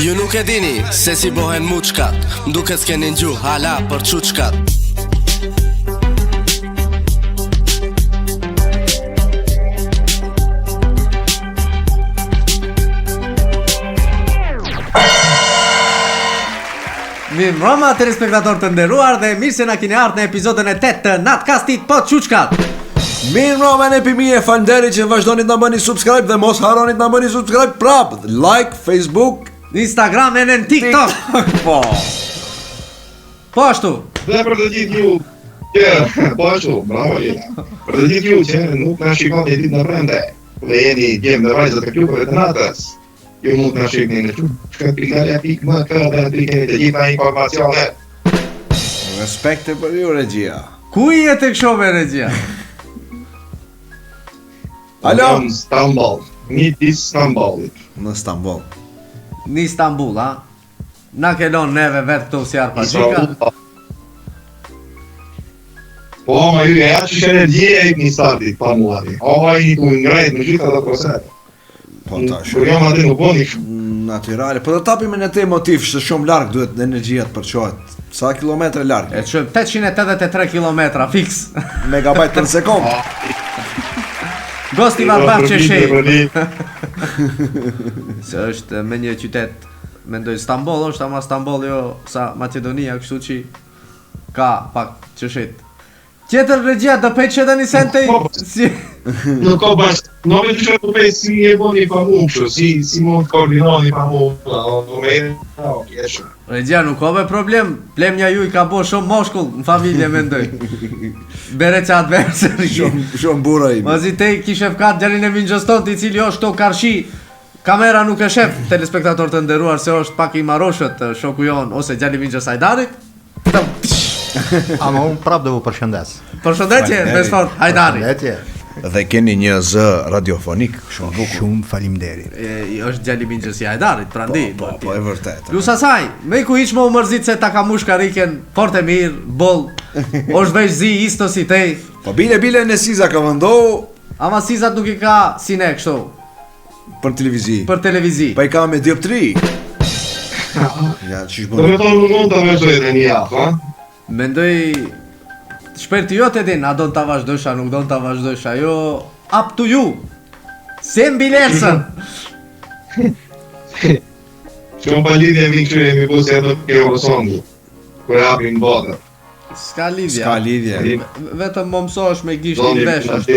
Ju nuk e dini se si bohen muçkat M'duket s'keni ngju hala për çuçkat Mirëmbrëma telespektatorë të nderuar dhe mirë se na keni ardhur në episodin e 8 të Natkastit po çuçkat. Mirëmbrëma ne pimie, faleminderit që vazhdoni të na bëni subscribe dhe mos harroni të na bëni subscribe prap. Like, Facebook, Instagram e në TikTok. Po. Po ashtu. Dhe për të gjithë ju që po ashtu, bravo Jena. Për të gjithë ju që nuk na shikoni ditën e premte dhe jeni djem dhe vajza të klubeve të natës, ju mund të na shihni në çuçkat.mk dhe aty keni të gjitha informacionet. Respekte për ju regjia. Ku je të kësho me regjia? Alo. Në Stamboll, midis Stambollit. Në Stamboll. Në Istanbul, a? Na ke lon neve vetë këtu si arpaxhika. Po, ma ju e atë që energjia e një startit pa mua ti. O, ai ku ngrejt në gjithë ato procese. Po tash. Kur jam aty nuk bëni kështu. Natyrale, po do tapim në te motiv se shumë larg duhet energjia të përçohet. Sa kilometra larg? E çojmë 883 kilometra fiks. Megabajt për sekond. Gosti var që shej. Se është me një qytet Mendoj Stamboll është ama Stamboll jo sa Maqedonia, kështu që ka pak qëshit. Tjetër regjia do pej që një sente po, si Nuk ka bash, nuk e di çfarë po si e bëni pa mua kështu, si si mund të koordinoni pa mua, do me jesh. Regjia nuk ka be problem, plemja juj ka bo shumë moshkull në familje mendoj. Bere që atë verë Shumë shumë burra i. Mazi te kishe fkat djalin e Mingjoston, i cili është këto karshi Kamera nuk e shef telespektator të nderuar se është pak i maroshët shoku jon ose djali Mingjos Hajdarit. Ama unë prap do u përshëndes. Përshëndetje, Besfort Hajdari. Përshëndetje. Dhe keni një zë radiofonik shumë bukur. Shumë faleminderit. E, është djali Mingjos i Hajdarit, prandi. Po, po, po, e vërtetë. Plus asaj, me ku hiç më u mërzit se ta ka mush karriken, fort e mirë, boll. Është veç zi isto si tej. Po bile bile në Siza ka vëndohu. Ama Sizat nuk i ka si ne kështu. Për televizi. Për televizi. Pa i ka me dioptri. Ja, qysh bën? Do të thonë mund ta vazhdoj edhe një javë, ha? Mendoj shpirti jot e din, a don ta vazhdosh a nuk don ta vazhdosh, ajo up to you. Se mbi lersën. Shumë pa lidhje mi kështu jemi bu si ato ke Eurosongu, kur e hapin botën. S'ka lidhje. S'ka lidhje. Vetëm më mësohesh me gishtin në vesh ashtu.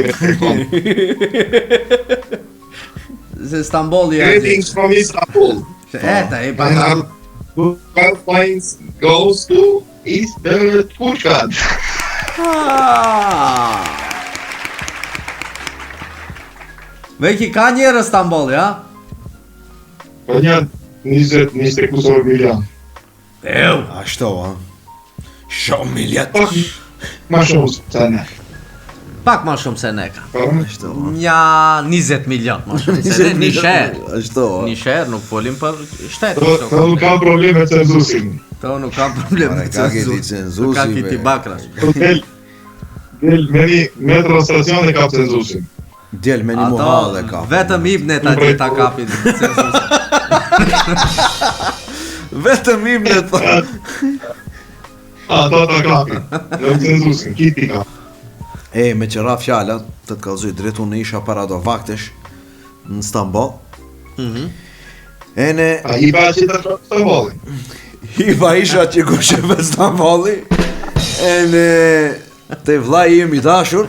Se Stambolli e Greetings from Istanbul. Se e ta e pa. 12 points goes to Eastern Kushkat. Ah. Veki ka njerëz Stambolli, a? Po një 20 20 kusur milion. Eu. Ashtu, a? Shumë miljet. Pak ma shumë se ne. Pak ma shumë se ne ka. Po. Ashtu. Nja 20 milion ma shumë se ne, një sherr. Ashtu. Një sherr, nuk folim për shtet. To, to nuk kam problem me cenzusin. To nuk kam problem me cenzusin. Ka cenzusin. Ka kiti bakrash. Del, del me një metro stacion e kap cenzusin. Del me një muhall e ka. Vetëm ibnet atje ta kapin cenzusin. Vetëm ibnet. Ato ta kapin. Në cenzusin, kiti ka. E, me që ra fjala, të të kallzoj drejt, unë isha para do vaktesh në Stamboll. Mm -hmm. Ene... A hipa që të shok Stambollin? Hipa isha që kush e për Stambolli. Ene... Te vllai im i dashur,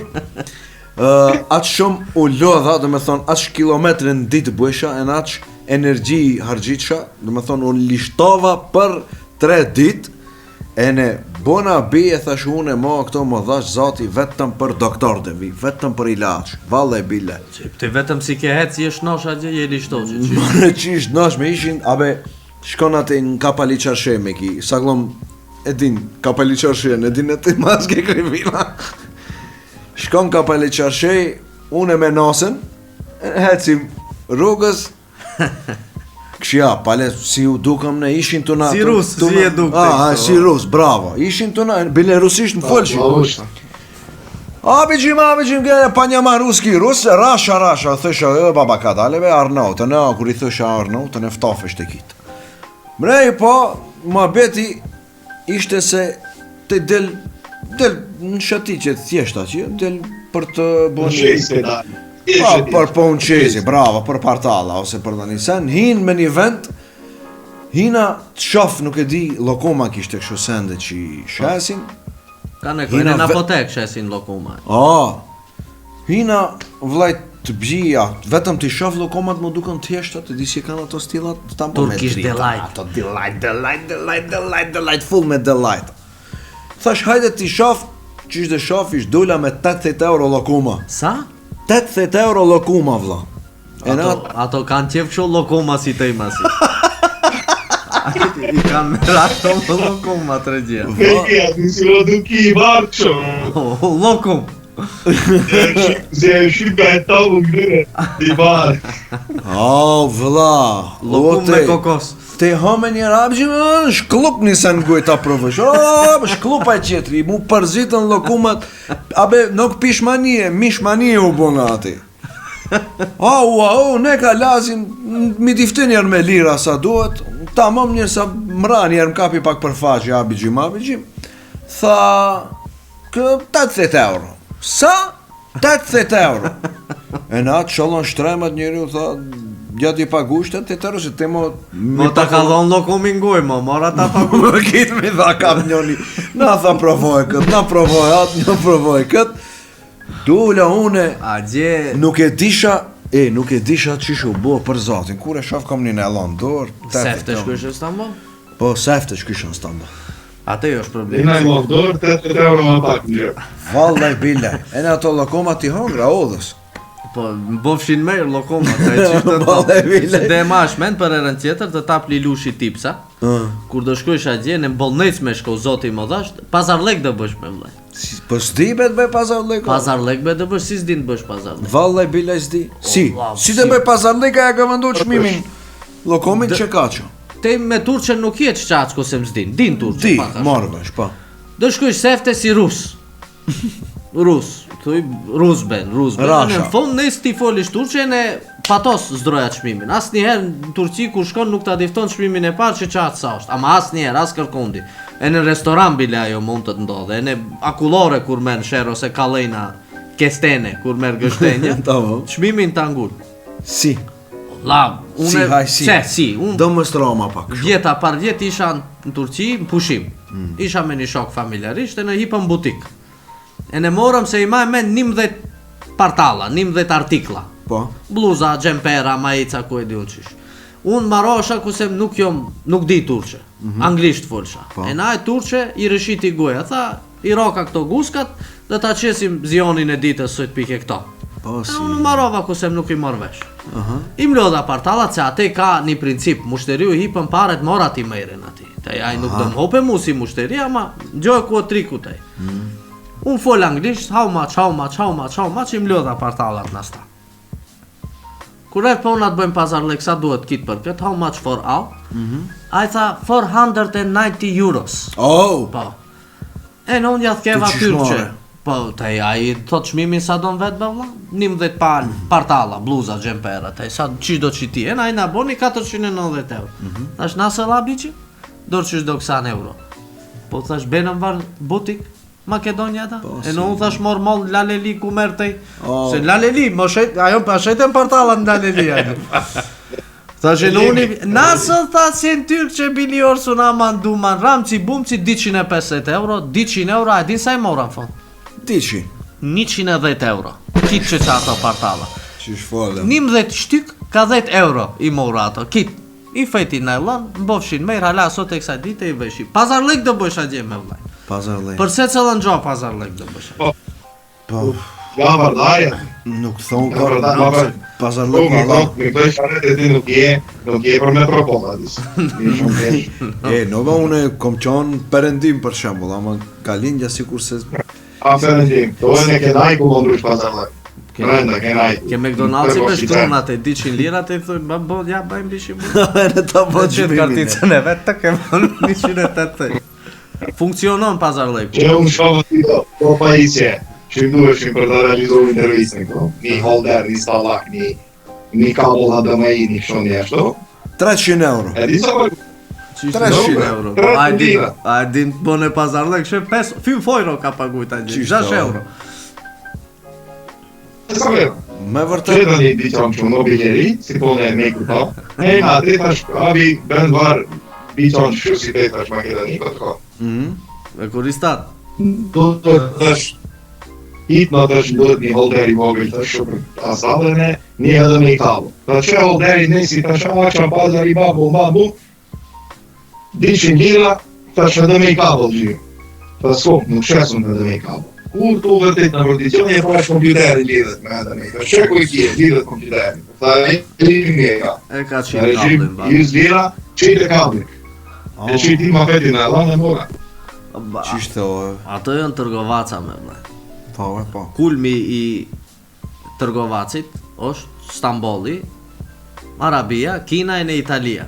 ë uh, aq shumë u lodha, do me thonë, aq kilometre në ditë bojsha, e aq energji harxhitsha, do me thonë, u lishtova për 3 ditë, ene bona bi e thash unë mo këto më dhash zati vetëm për doktor të vi, vetëm për ilaç, valle bile. Që ti vetëm si ke hec je shnosh atje je lishto që që. Më qysh shnosh me ishin, abe shkon atë në Kapali Çarshi me ki, saglom E din, Kapali Çarshi, e din e ti maske krivina. Shkon Kapali Çarshi, unë me nasën, hecim rrugës. Këshia, pale, si u dukëm ne, ishin të na... Si rus, si e dukte Ah, kështu. si rus, bravo. Ishin të na, bile rusisht më folshin. Vllausha. Abicim, abicim, gere, pa një ma ruski, rus, rasha, rasha, thësha, e, baba ka daleve, Arnautën, e, kur i thësha Arnautën, e ftafesh të kitë. Mrej, po, ma beti ishte se te del, del në shëtiqe të thjeshta që, del për të Po bërë... shese dal. Po, për po unë qezi, bravo, për partalla, ose për në një sen, hin me një vend, hina të shof, nuk e di, lokoma kishte kështu sende që i shesin, Kanë e Hina në ve- apotek shesin llokuma. A, hina vllaj të bjia, vetëm të shoh lokomat më duken thjeshta, të di si kanë ato stilat ta po me Turkish drita, delight. Ato delight, delight, delight, delight, delight, full me delight. Thash hajde ti shoh, qysh dhe shoh, ish dola me 80 euro lokuma. Sa? 80 euro lokuma vlla. E na Ato, ato kanë qef kështu llokuma si të imasi. I kanë merak ato me llokuma të regjia. Peki, aty si lo duki i bardh kështu. Llokum. Se e shqipka e tavu këtyre, i bardh. Au vlla, Llokum o te- me kokos. Te hame një rabgjim, shkllup një sen gojë ta provosh. O, shkllup ai tjetri, mu përzitën llokumat. Abe nuk pishmanie, mishmanie u bën aty. Au, au, ne ka lazim, mi diftin njerë me lira sa duhet, tamam njerë sa mra njerë më kapi pak për faqe, abigjim, abigjim. Tha, kë 80 euro. Sa? 80 euro. E në atë qëllon shtremat njeriu, tha, ja ti pagush 80 euro, se te mo... Mo ta ka dhonë llokumin gojë, mo, mora ta pagu. Më kitë mi tha kap njoni Na tha provoj këtë, na provoj atë, na provoj këtë Dula une, A gje... nuk e disha E, nuk e disha qysh u bo për zatin Kur e shoh kam një nellon dorë 80 Sefte euro. shkojsh në Istanbul? Po, sefte shkysh në Istanbul Atë jo është problemi. Hina i mos dorë, 80 euro më pak në gjë. Vallaj bile E në ato llokoma ti hongra odhës Po, më bofshin merë llokuma, të e qysh të Vallahi bile. Se dhe e mash mend për herën tjetër të tap Lilushi tipsa. Kur do shkojsh atje në bollnec me shko zoti më dhash, pazarllëk do bësh me vllai. Si, po s'di bet bëj pazarllëk o. Pazarllëk be do bësh, si s'din të bësh pazarllëk. Vallaj bile s'di Si, vlla, si të si. bëj pazarllëk aja ka vendu çmimin Llokomin që ka që Te me turqen nuk je çaqko se m'sdin, din turqen Di, pak a shumë. marrë vesh, po Do shkojsh sefte si rus. Rus, thuj rus ben, rus ben. Rasha. Në fund nëse ti folish turqe ne patos zdroja çmimin. Asnjëherë në Turqi kur shkon nuk ta difton çmimin e parë që qatë sa është. Ama asnjëherë, as kërkundi. E në restoran bile ajo mund të të ndodhe. E në akullore kur merr sherr ose kallejna kestene kur merr gështenja. Tamam. Çmimin ta ngul. Si, La, unë si, haj, si. Se, si, unë Do më stroma pak kështu. Vjeta par vjet isha në Turqi në pushim. Isha me një shok familjarisht e në hipëm butik. E ne morëm se i maj men 11 partalla, 11 artikla. Po. Bluza, xhempera, majica, ku e di unë qysh. Unë marosha ku se nuk jom, nuk di turqe. Anglisht folsha. Po. E na e turqe i rëshiti goja, tha, i roka këto guskat dhe ta qesim zionin e ditës sot pike këto. Po, E si. unë marova ku se nuk i morr vesh. I mlodha partallat se ate ka një princip, mushteriu i hipën paret mora ti merren aty. Taj ai nuk do më hope mu si mushteri, ama gjoj ku o triku taj. Unë fol anglisht, how much, how much, how much, how much, i mlodha partallat në sta. Kur e po unë atë bëjmë pazarlek, sa duhet kit për këtë, how much for all? Ai tha 490 euros. Oh, Po. E në unë ja thkeva Ti qysh tyrqe. more? Po, taj ai thot çmimin sa don vetë be vlla? 11 pal, partalla, bluza, xhempera, taj sa çish do çi ti. E na ai na boni 490 euro. Mhm. Thash nasıl abici? Do çish 90 euro. Po thash benëm var butik Makedonia ta. Po, e në unë thash mor moll Laleli ku merr tej. Oh. Se Laleli, më shet, ajo pa shetën partallat në Laleli ajo. Thash e në uni, nasıl tha sen Türkçe biliyorsun aman duman ramci bumci 250 euro, 200 euro, a e din sa i mora në fund? Diçi. 110 euro. Kit që që ato partalla. Qysh fole. 11 shtyk ka 10 euro i mora ato. Kit. I fejti najlon, mbofshin me hala sot e kësaj dite i veshi. Pazarllëk do bësh atje me vllai. Pazarllëk. Për se cëllën gjo pazarllëk do bësh. Po, Ja vërdhaja. nuk thon Ja vërdhaja. Ma për. Po, pazarllëk mi valla. këto, mi këto isharet e ti nuk je, nuk je për metropol aty. Je shumë keq. E, no ba unë kom qenë perëndim për shembull, ama ka lindja sikur se A perëndim, to e ne kenaj ku ndrysh pazarllëk. Brenda, kena ai. Ke McDonald's-i me shkruan atë 200 lira të i thoj, ba bo, ja bëjmë 200 lira. Ne ta Po bën qet çmimin. karticën e vet të ke vënë 180. Funksionon pazarllëku. Që unë shkova si do, po pajisje, që më duheshin për të realizuar intervistën këtu. Një holder, një stallak, një një kabel HDMI, një kështu një ashtu. 300 euro. E di sa po 300 euro. 300 A e din, lira. a e din bënë pazarllëk, she 5, 5 euro ka paguajt atje. Qysh 6 do? euro. sa vjen. Me vërtet. Gjeta një dyqan kështu mobileri, si po ne me këto. E na aty thash, abi bën var dyqan kështu si te thash Makedoni, po të Mhm. Me kuristat. Do të thash hit më thash duhet një holder i vogël thash për asallën e një edhe me i kabel. Tha që holderi ne si thash a çan pazar i babu babu. 200 lira, thash edhe me i kabel gjy. Tha s'ko, nuk shesun edhe me i kabel. Kur tu vërtet në vërticion e pash kompjuterin lidhet me edhe me i. Thash që ku i kje, lidhet kompjuterin. Tha e i e ka. E ka Në qenë regjim, kabllin ba. 100 lira, qite kabli. Oh, E qiti ma fetin e dhanë e mora. Ba, Qysh the o? Ato janë tërgovaca me vllai. Po, e, po. Kulmi i tërgovacit është Stambolli, Arabia, Kina e në Italia.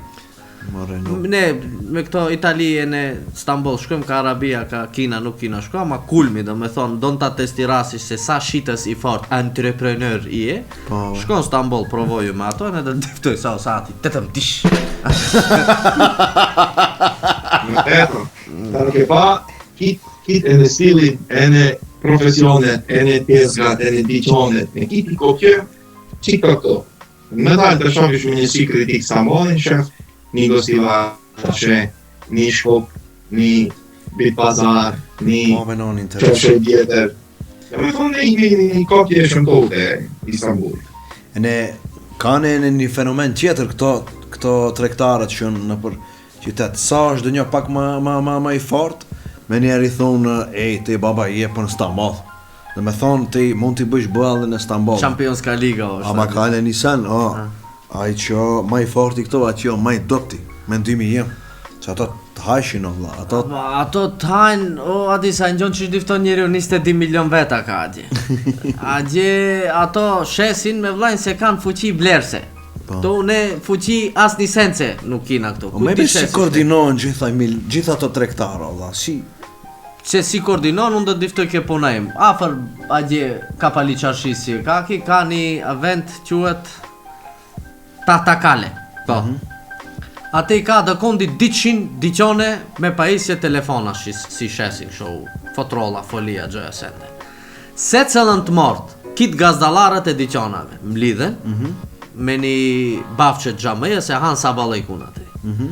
More nuk. Ne me këto Itali e në Stamboll shkojmë ka Arabia, ka Kina, nuk Kina shko, ama kulmi do me thonë, don ta testirasish se sa shitës i fort entrepreneur i je. Po. Shko në Stamboll, provoju me ato, ne do të diftoj sa o sati, tetëm dish. Në tetën. Ta nuk e pa, kit, kit e në stilin, e në profesionet, e në tezgat, e në diqonet, në kit i kopje, qita këto. Në dalë të shohish me një si kritik Stambollin, shef një Gostivace, një Shkop, një Bit Pazar, një Po me non interes. qoshe tjetër. Dhe me thonë, një, një, një kopje e shëmtote e Istanbul. E ne kanë në një fenomen tjetër këto këto tregtarët që janë nëpër qytet. Sa është ndonjë pak më më më më i fort, me njerë i thonë, ej, ti baba je për në Stamboll. Dhe me thonë, ti mund t'i bësh bëllin në Stamboll. Championska Liga është. Ama ka në një sen, o, ai që më i forti këto, ai që më i dobti, mendimi jem. Që ato të hajshin o vlla, ato Ma, ato tajnë, o, adi sa në gjonë që difton njeriu 22 milion veta ka atje. Atje ato shesin me vllajnë se kanë fuqi blerse. Po. Këto ne fuqi asnjë sense nuk kina këto. Po Ku më ti be si shesish koordinohen gjitha mil, gjitha ato tregtarë o vlla, si Se si koordinon, unë do të diftoj ke puna im. Afër atje Kapali Çarshisi e ka ki, ka një vend quhet Tatakale. Po. Mm -hmm. Ate i ka dëkondi 200 dyqane me pajisje telefona si, si shesin kështu, fotrolla, folia, gjëja sende. Se cëllën të mort, kit gazdallarët e dyqanave mblidhen mm -hmm. me një bafçe xhamëje se han saballëkun aty. Mm -hmm.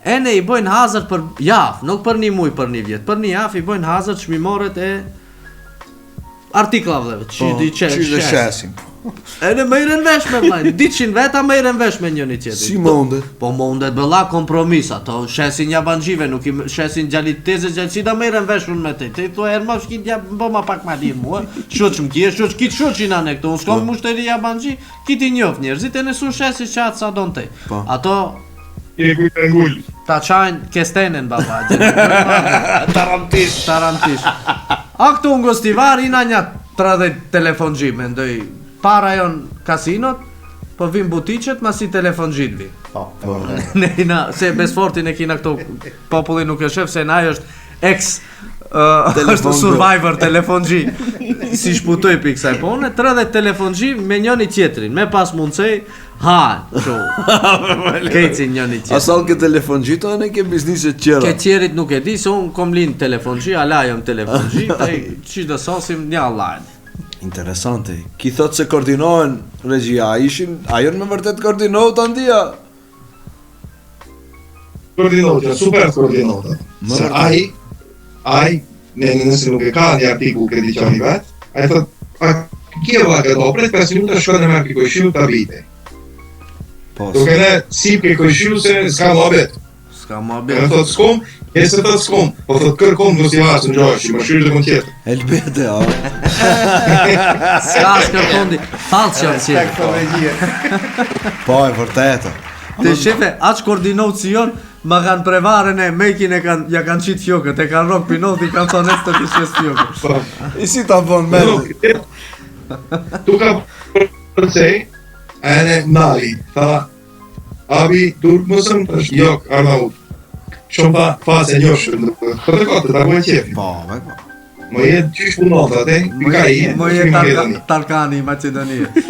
E ne i bojnë hazër për javë, nuk për një muj, për një vjet, për një javë i bojnë hazër çmimoret e artiklave, që po, di që qysh dhe shesin. E ne më i rën vesh me vllajn, 200 veta më i rën vesh me njëri tjetrin. Si mundet? Po mundet bëlla kompromis ato shesin jabanxhive, nuk i shesin gjalit tezë, gjalit si da më i rën vesh unë me te. Te thua herë më shkin ja bë ma pak ma lirë mua. Shoq më kje, shoq kit shoqin anë këto. Unë s'kam Po. mushteri jabanxhi, kit i njoh njerëzit e ne su shesin çat sa don te. Po. Ato Je kujt e ngul. ta çajnë kestenen baba. Tarantish. Tarantish. A këtu në Gostivar ina një 30 telefonxhi, mendoj. Para janë kasinot, po vin butiqet, masi telefonxhit vi. Po, e vërtetë. Ne ina, se Besfortin e kina këtu, populli nuk e shef se na është ex uh, është Telefonxhi. survivor telefonxhi. Si shputoi pi kësaj pune, 30 telefonxhi me njëri tjetrin, me pas mundsej, ha, kështu. Kejcin njëri tjetrin. Asal ke telefon gjito ne ke biznese tjera. Ke tjerit nuk e di, se unë kom lind telefonxhi, ala jam telefonxhi, taj qysh do sosim një Allah. Interesante. Ki thot se koordinohen regjia, a ishin, a janë me vërtet koordinohet andia? Koordinota, super koordinota. Më Se vërtet. ai, ai, ne në nëse nuk e ka një artikull ke dyqani vet, ai thot, a kje valla këtë, pret 5 minuta shkon e merr ke kojshiu ta bite. Po. Duke ne si ke kojshiu se s'ka muhabet. S'ka E muhabet. thot s'kom, e se thot s'kom, po thot kërkom do si vasë në gjashë, më shyrë të kon tjetër. Elbete, a. S'ka s'kërkondi, fallë që janë Respekt për regjie. Po, e vërtetë. Të shefe, aq koordinohet si jon, ma kanë prevarën e mekin e kanë, ja kanë qitë fjokët, e kanë rrok pinot, i kanë thonë e të të shes fjokët. Po, I si ta bon me? Nuk, Tu ka përcej, ene nali, tha, abi, turk mısın, thash, yok, Arnavut. Shumë tha, face njosh, për të kotë, ta bëj qefin. Po, me po. Më je qysh punon, tha, te, pika i, Më je Tarka- Tarkani i Maqedonisë.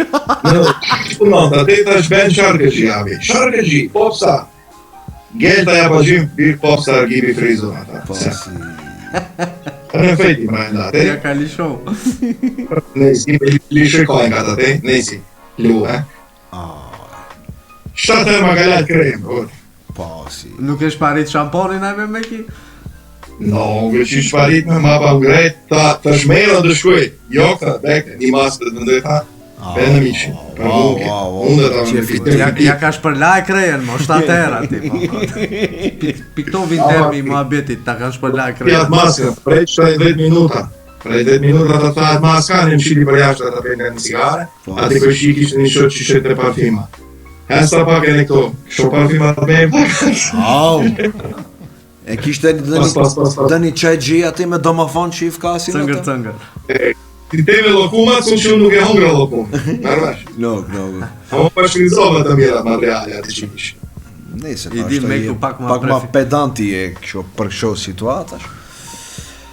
Në, qysh punon, tha, te, thash, ben şarkıcı, abi. Şarkıcı, popstar. Gel ta yapacağım bir popstar gibi frizura, tha. Po, Se, si. Në fejti, brenda, te. Ja ka lisho. Nësi, lishë kojnë ka të te, nësi, lu, e. Ah, Shtatë herë ma ka lajt krem, po. po, si. Nuk e shparit shamponin ai me meki? No, që që shparit me ma pa ngrejt, tha, të shmera të shkuj. Jo, tha, bekte, një masë të të ndoj, tha, Pe në miqin, për Wow, buke. wow, wow. Unë do ta Qefi më Ja, ja ka shpërlaj krejen, mo, shtatë herë aty, po. Pik, pikto vin termi i muhabetit, ta kanë shpërlaj Pjat krejen. maskën, prej 10 minuta. Prej 10 minuta ta tha atë maska, në mshiti për jashtë ta prej nga një cigare. Po. Aty kërshi kishte një shok që shete parfima. Hesa pak e në këto, sho parfima të me Au. E kishte Pas, dëni pas, pas, pas. dëni çaj gji aty me domofon që i fkasin Cëngër, atë? cëngër. Ti teme llokumat, sun që unë nuk e hongra llokum. Merr vesh. Nuk, nuk. Ama pa shfrytëzova të mirat materiale aty që kishin. Nëse I di Meku pak ma pak ma prefi- pedanti e kështu për kështu situatash.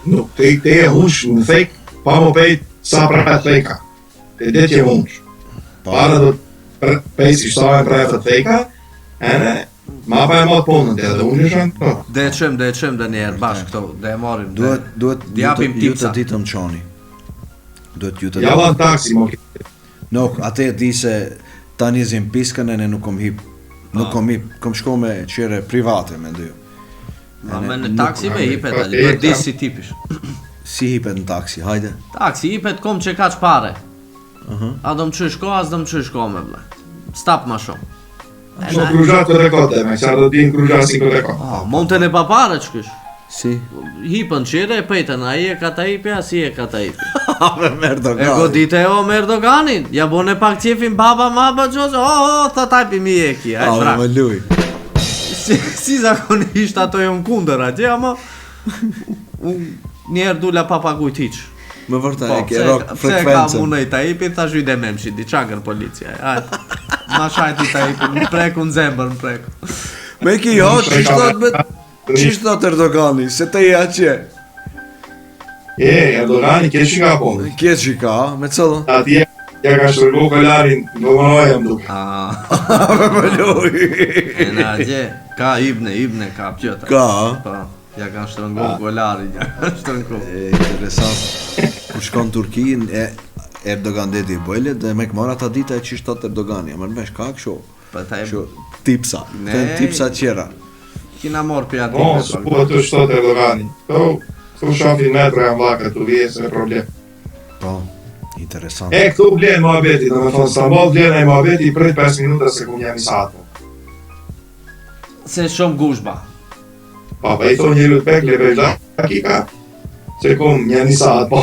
Nuk, te, te e hunsh në thek, pa më pejt sa pra theka. Te det që hunsh. Po. Para do të pejsi sa e pra theka, ene ma pa e mat punën, te edhe unë isha në po. Dhe e qëm, dhe e qëm dhe njerë bashkë këto, dhe e marrim. dhe- Duhet duhet Di japim ju të- ju të tipsa. ditëm çoni. Duhet ju të Ja ditëm. van taksi, mo Nuk, atë e di se ta nizim piskën e ne nuk kom hip. Nuk kom hip, kom shko me qere private mendoj. Ma E ne me në nuk- taksi me hipet, Pa, ali, duhet di e, si tipish. Si hipet në taksi, hajde. Taksi hipet kom që ka pare. A do më qysh ko, as do më qysh ko me vëlla. Stap ma shumë. E Shko na- kruzhat të rekote, me qarë do din kruzhat si këtë rekote. Ah, mund të ne pa pare që kysh. Si? Hipën qire e pejtën, a i e ka ta hipi, a si e ka ta hipi. Me merr do E godite o me Erdoganin, ja bone pak qefin baba maba gjose, o, o, tha tajpi mi e ki, ai A, vrak. më luj. Si, si zakonisht ato janë kundër atje, ama unë njerë dula pa pagujt hiq. Më vërtet, Po, e ke pse, rok pse ka frekuencën. mundë i Taipit, thash i dememshi, di çakër policia. Hajde. Ma shajti Taipin, më preku në zemër, më preku. Me ki jo, qysh thot me qysh thot Erdogani, se te je atje. E, Erdogani, ke që ka po. Ke që ka, me cëllën. Atje, ja ka shërgu kolarin, vëmënoja më duke. Ah, Me më luj. e na gje, ka ibne, ibne ka pjota. Ka, a? Po, ja kanë shtrëngu golarin, ja kanë shtrëngu. E, interesant. Kur shkon në Turki, e Erdogan deti i bëjlet dhe me këmora ta dita e qysh thot Erdogani. A merr vesh ka kështu. Po ta e Kështu tipsa, Ne- të tipsa tjera. kina marr për atë. Po, së po aty shtot Erdogani. Këto, këtu shofin metro janë vaka, tu vje se problem. Po, interesant. E, këtu vlen muhabeti, do me thonë, Stamboll vlen ai muhabeti, prit 5 minuta se kum jam i satë. Se shumë gushba. Pa, pa i thonë njëru të pek, le 5 dakika, se kum jam i satë, po.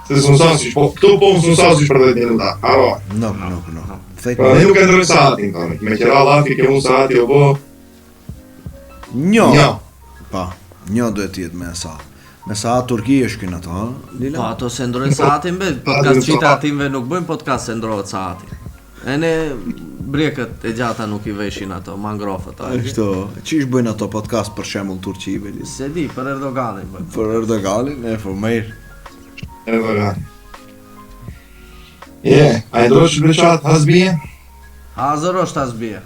Se s'un sasish, po, këtu po s'un sasish për 10 minuta, haro. Nuk, nuk, nuk. Thek Pra, ne nuk e ndroj saatin, thonë, me qera llafi ke unë saati, o po, Njo. njo. Pa, njo duhet të jetë me sa. Me sa Turqi është kënë ato, ha? Lila? Po ato se ndrojnë saatin be, podcast qita atimve nuk bëjnë podcast se ndrohet saati. E ne breket e gjata nuk i veshin ato, mangrofët. a. Ashtu, qysh bëjnë ato podcast për shembull Turqi Lila? Se di, për Erdoganin bëjnë. Për Erdoganin, e po mirë. Erdogan. Je, a e ndrosh bleqat Hazbije? Hazër është Hazbije.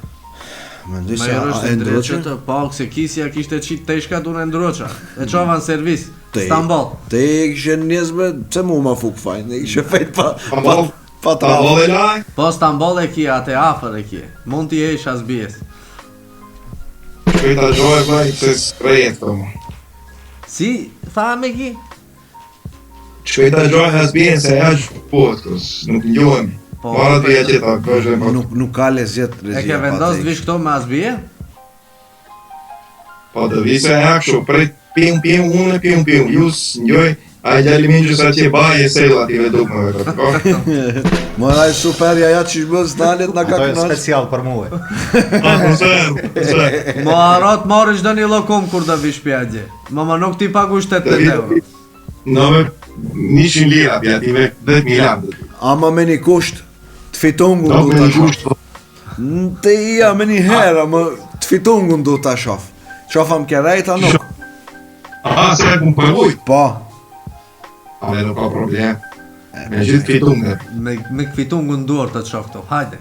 Mendoj Më se a është e ndroqe? ndroqe, po se kisja kishte qit teshkat unë e ndroqa. E çova në servis, Te- Stamboll. Te e kishe njerëzve, pse mu ma fuk fajin, e kishe fejt pa pa Stamboll? pa Stamboll trafik. e laj? Po Stamboll e ki, atë afër e ki. Mund t'i jesh Hazbijes. Shkoj ta gjoj vllai se s'prejet këto. mo. Si tha me ki? Shkoj ta gjoj Hazbijen se ja po këtu, nuk njohemi. Po, Mara të ja që ta bësh dhe po. Nuk nuk ka lezet E regjia. ke vendos pa të vish këto me Hazbije? Po të vi se ja kështu, prit pim pim unë pim pim, ju s'njoj, ai djali mi që sa që baj e sella ti ve duk më vetë. Po. Më ai super ja ja çish bën s'dalet na ka Ato janë kënaq. special për mua. Po, po, se, se. Mo harot morësh do një llokum kur do vish pi atje. Mama nuk ti pagu 78 euro. No me 100 lira, pja ti me 10.000 lira. Ama me një kusht të fitungun Do du me ta një shoh. kusht, po. Në Te ja me një herë, ama të fitungun du ta shoh. Qofa më ke rejta nuk. Aha, se e kum paguj. Po. A me nuk ka problem. Me gjithë fitungën. Me me fitungun duar të të shoh këto. Hajde.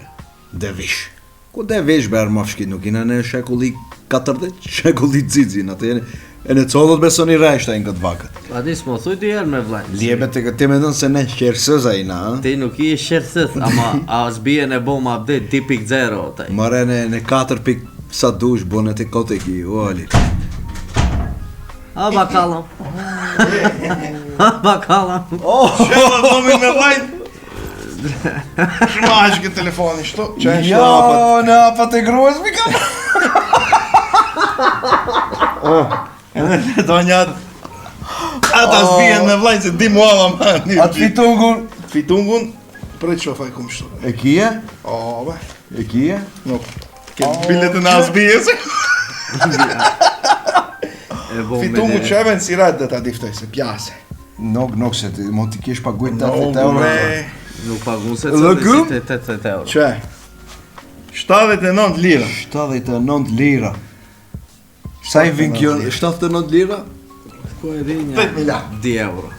Devish. Ku devish ber më fshkit nuk jena në shekulli 40, shekulli xizi, në atë jeni. E në collët besoni reshta në këtë vakët. A di s'mo thuj dy herë me vllai. Liebe të këtë mendon se ne qersëza i na, a? Ti nuk je shërthith, ama a s'bie në bom update 2.0 taj. Mëre në, në 4 pik sa dush, bone të kote ki, o Ali. A bakallam. A bakallam. Shema domi me vajt. Shma është këtë telefoni shto, që e Jo, shto në hapat e gruas mi kam. Edhe do një atë Ata s'bien me vllajt se di mua ma ma Atë fitungun. Fitungun Prej që faj kum shto E kije? O, be E kije? Nuk Ke biletën e asbijes E bom Fitungu që even si rad dhe ta diftoj se pjase Nuk, nuk se ti, mo ti kesh paguajt Nuk, 80 euro. bre. Nuk pagun se Lëgëm? 80 euro. Që 79 lira 79 lira. Sa i vin kjo 79 lira? Ku e di një? 8 miliard 2 euro.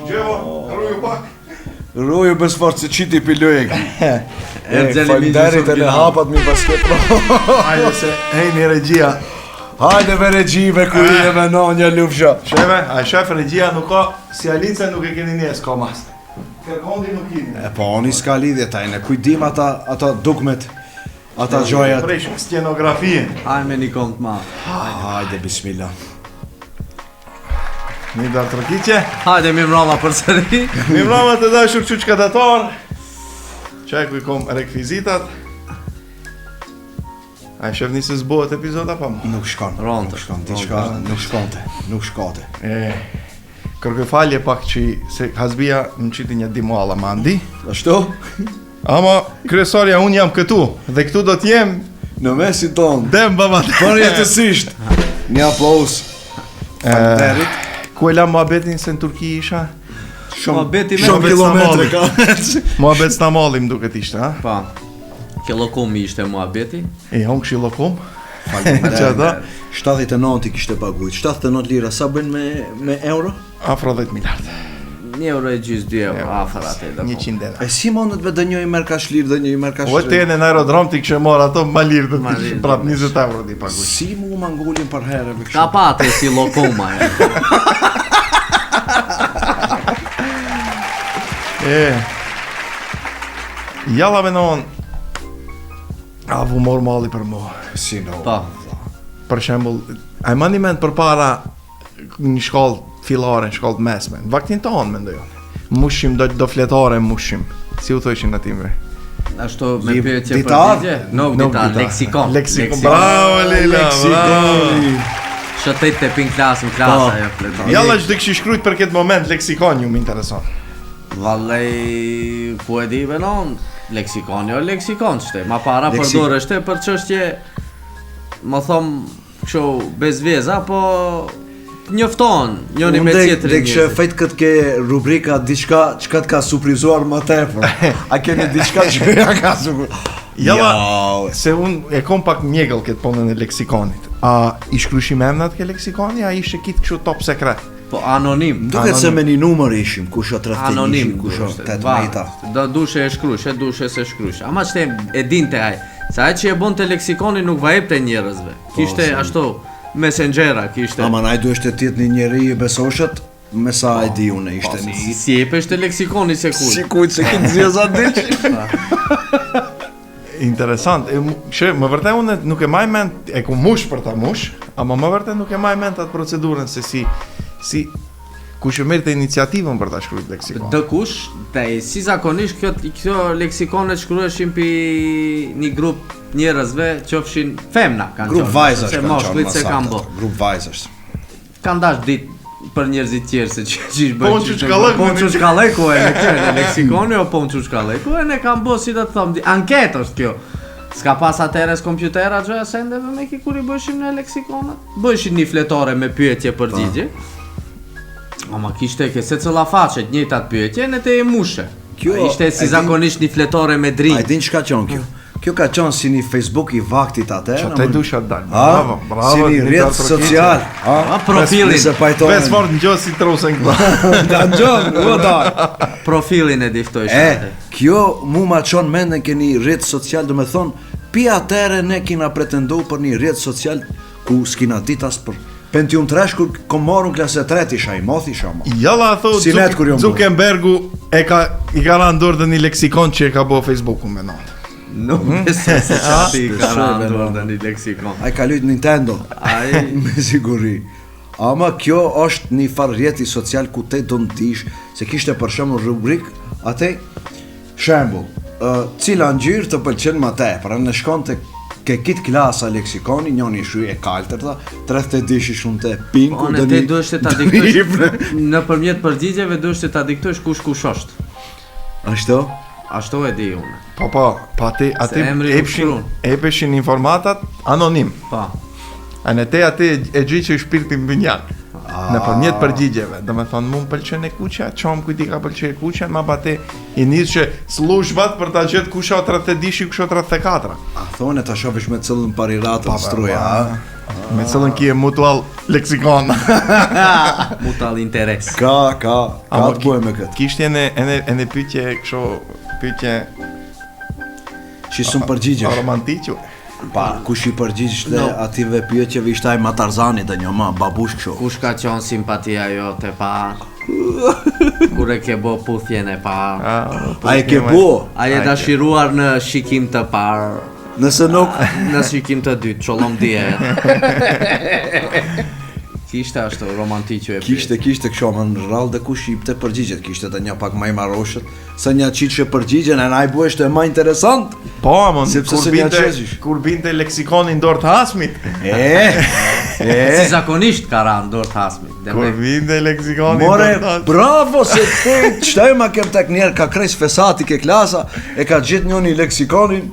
Gjevo, ruju pak Ruju bes fort se qiti pi lojek. E, E, Faleminderit edhe hapat mi basket. Hajde se hejni regjia Hajde me regjive ku je me nonja lufsha. Sheve, a shef regjia nuk ka Si Alica nuk e keni njes, ka mas Kërkondi nuk keni E po, oni s'ka lidhje ta, ne kujdim ata ata dukmet, ata gjojat. Presh skenografien Hajde me një kom të madh. Hajde bismillah. Një darë trokitje Hajde mi mrama përsëri. Mi mbrama të dashur çuçka tatar. Çaj ku i kom rekvizitat. A e shef nisë zbohet epizoda pa mo? Nuk shkon. Ronte. Nuk shkon, diçka nuk shkonte, nuk shkote. E, kërkoj falje pak që se Hazbia më qiti një dimualla mandi. Ashtu? Ama kryesorja unë jam këtu dhe këtu do t'jem Në mesin ton. dem baba. Përjetësisht. Një aplauz. Faleminderit. Ku e lam muhabetin se në Turqi isha? Shumë Muhabeti me- shumë kilometre ka. Muhabet Stamolli më duket ishte, ha? Pa. Kjo llokumi ishte muhabeti. E, unë këshi llokum. Faleminderit. Që ata? 79 i kishte paguajt. 79 lira sa bën me me euro? Afro 10 miliard. 1 euro e gjys 2 euro afër atë do. 100 euro. E si mundet me dënjoj merr kash lirë dënjoj merr kash O te në aerodrom ti kishe marr ato më lirë do Ma të lirë, kishe prap do të 20 euro ti paguaj. Si mu mangulin për herë me Ka kështu. pa atë si llokuma. e. E. Jalla me non. A vu mor malli për mua. Si no. Po. Për shembull, a e mani mend përpara në shkollë fillore, në shkollë të mesme. Në vaktin tonë mendoj unë. Mushim do do fletore mushim. Si u thoshin aty Ashtu me Lib- pyetje ditar? përgjigje? Nuk ditar, leksikon. Leksikon. Bravo Leila, bravo. Shëtejt të pin klasë në klasë ajo fleton. Jalla që të kishi shkruajt për këtë moment leksikon ju më intereson. Vallej, ku e di venon, leksikoni o leksikon qëte, ma para Leksik- përdor është për çështje, më thom, kështu bezvjeza, po njofton njëri me Unë dek- tjetrin. Dek që njerëzit. fejt këtë ke rubrika diçka çka të ka surprizuar më tepër. A keni diçka që ja ka surprizuar? Jalla, Jo, se unë e kom pak mjegull këtë punën e leksikonit. A i shkrushim emnat ke leksikoni, a ishte kit kështu top sekret? Po anonim. Duket se me një numër ishim, kush o 31, Anonim, kush o duhet, 18. varet. Do dushe e shkrush, e dushe se shkrush. Ama që e dinte ai, se ai që e bonte leksikonin nuk va jepte njerëzve. Kishte se- ashtu messengera, kishte. Ama ai duhet të jetë një njeri i besoshët, me sa e di unë ishte Po, një si, si jepeshte te leksikoni se kujt. Si kujt se kitë zjeza diq Interesant. E, mu- Kështu, më vërtet unë nuk e maj mend, e ku mush për ta mush, ama më vërtet nuk e maj mend atë procedurën se si si kush e merrte iniciativën për ta shkruar leksikon. Dë kush, te si zakonisht kjo kjo leksikonet shkruheshin pi një grup njerëzve, qofshin femna kanë Grup qenë, vajzash se kanë qenë mashkullit më se kanë saktë bë. ato, Grup vajzash Kanë dash ditë për njerëzit tjerë se që që bëjnë. Po, unë çuçkallëk, Po me unë çuçkalleku e në kjo në leksikoni o po unë çuçkalleku e ne kanë bë si do të them, di- anketë është kjo. S'ka pas atëherës kompjutera gjëja sendeve me ki kur i bëshim në leksikonat. Bëshin një fletore me pyetje përgjigje. Ama kishte ke se cëlla faqe, të njëjtat pyetje, ne te e mushe. Kjo, Kjo ishte si e din- zakonisht një fletore me A e drin. din çka qon kjo? Kjo ka qenë si një Facebook i vaktit atë. Që te dusha dal. A? Bravo, bravo. Si një Dimitar rrjet Trokiqi. social, a? A, profilin. Nëse pajtohen. Pes fort në si trusen këta. Da gjon, u da. Profilin e diftoj E, kjo mu ma qon mendën ke një rrjet social, do me thonë, pi atëre ne kina pretendu për një rrjet social ku s'kina dit as për Pentium 3 kur kom marrë në klasë 3 isha i madh isha ma. Jalla thu Si net kur jam bo. Zuckerbergu e ka i ka rënë dorë dhe një leksikon që e ka bo Facebooku me natë. Nuk besoj se çati i ka Besoj, rënë be, dorë no. në një leksikon. Ai ka lujt Nintendo. Ai me siguri. Ama kjo është një farë rrjeti social ku te do të dish se kishte për shembull rubrik atë shembull, ë, cila ngjyrë të pëlqen më tepër, në shkon te ke kit klasa leksikoni, njëri shuj e kaltërta, 32 shumë te pinku, Po, ne te duhesh të ta diktosh nëpërmjet përgjigjeve duhesh të ta diktosh kush kush është. Ashtu? Ashtu e di unë. Po po, po aty aty emri u epshin shkruan. epeshin informatat anonim. Po. A në te aty e gjej që shpirti në binjak. Nëpërmjet përgjigjeve, do me thonë, mu më pëlqen e kuqja, qom kujt i ka pëlqe e kuqja, ma pa te i nis që sllushbat për ta gjetë kusha o 32 kusha o 34. A thonë ta shohësh me cillën pariratën struja, a? Me cëllën kije mutual leksikon. Mutual interes. Ka, ka, ka Ama të bëjë me këtë. Kishte ene ene ene pyetje kështu pyetje Që së përgjigjesh. romantiqu. Pa, kush i përgjigjeshte No. atyve pyetjeve ishte ai ma Tarzani dhe një ma babush kështu. Kush ka qenë simpatia jote e parë? Kur e ke bo puthjen e parë? A, A e ke bo? A je dashiruar në shikim të parë? Nëse nuk Në shikim të dytë, qollom dje. Kishte ashtu romantiqu e Kishte, kishte kështu, ama në rrallë dhe kush i pte përgjigjet, kishte të një pak më i maroshët, se një qitë që përgjigjen, e na i bëheshte më interesant. Po, amon, Sepse kur se një binte, qezish. kur binte leksikonin dorë të hasmit. E, Si e, zakonisht ka ra në dorë të hasmit. Kur Demek, binte leksikonin More, dorë të hasmit. bravo se te, qëta e ma kem tek njerë, ka kres fesati ke klasa, e ka gjithë njëni leksikonin,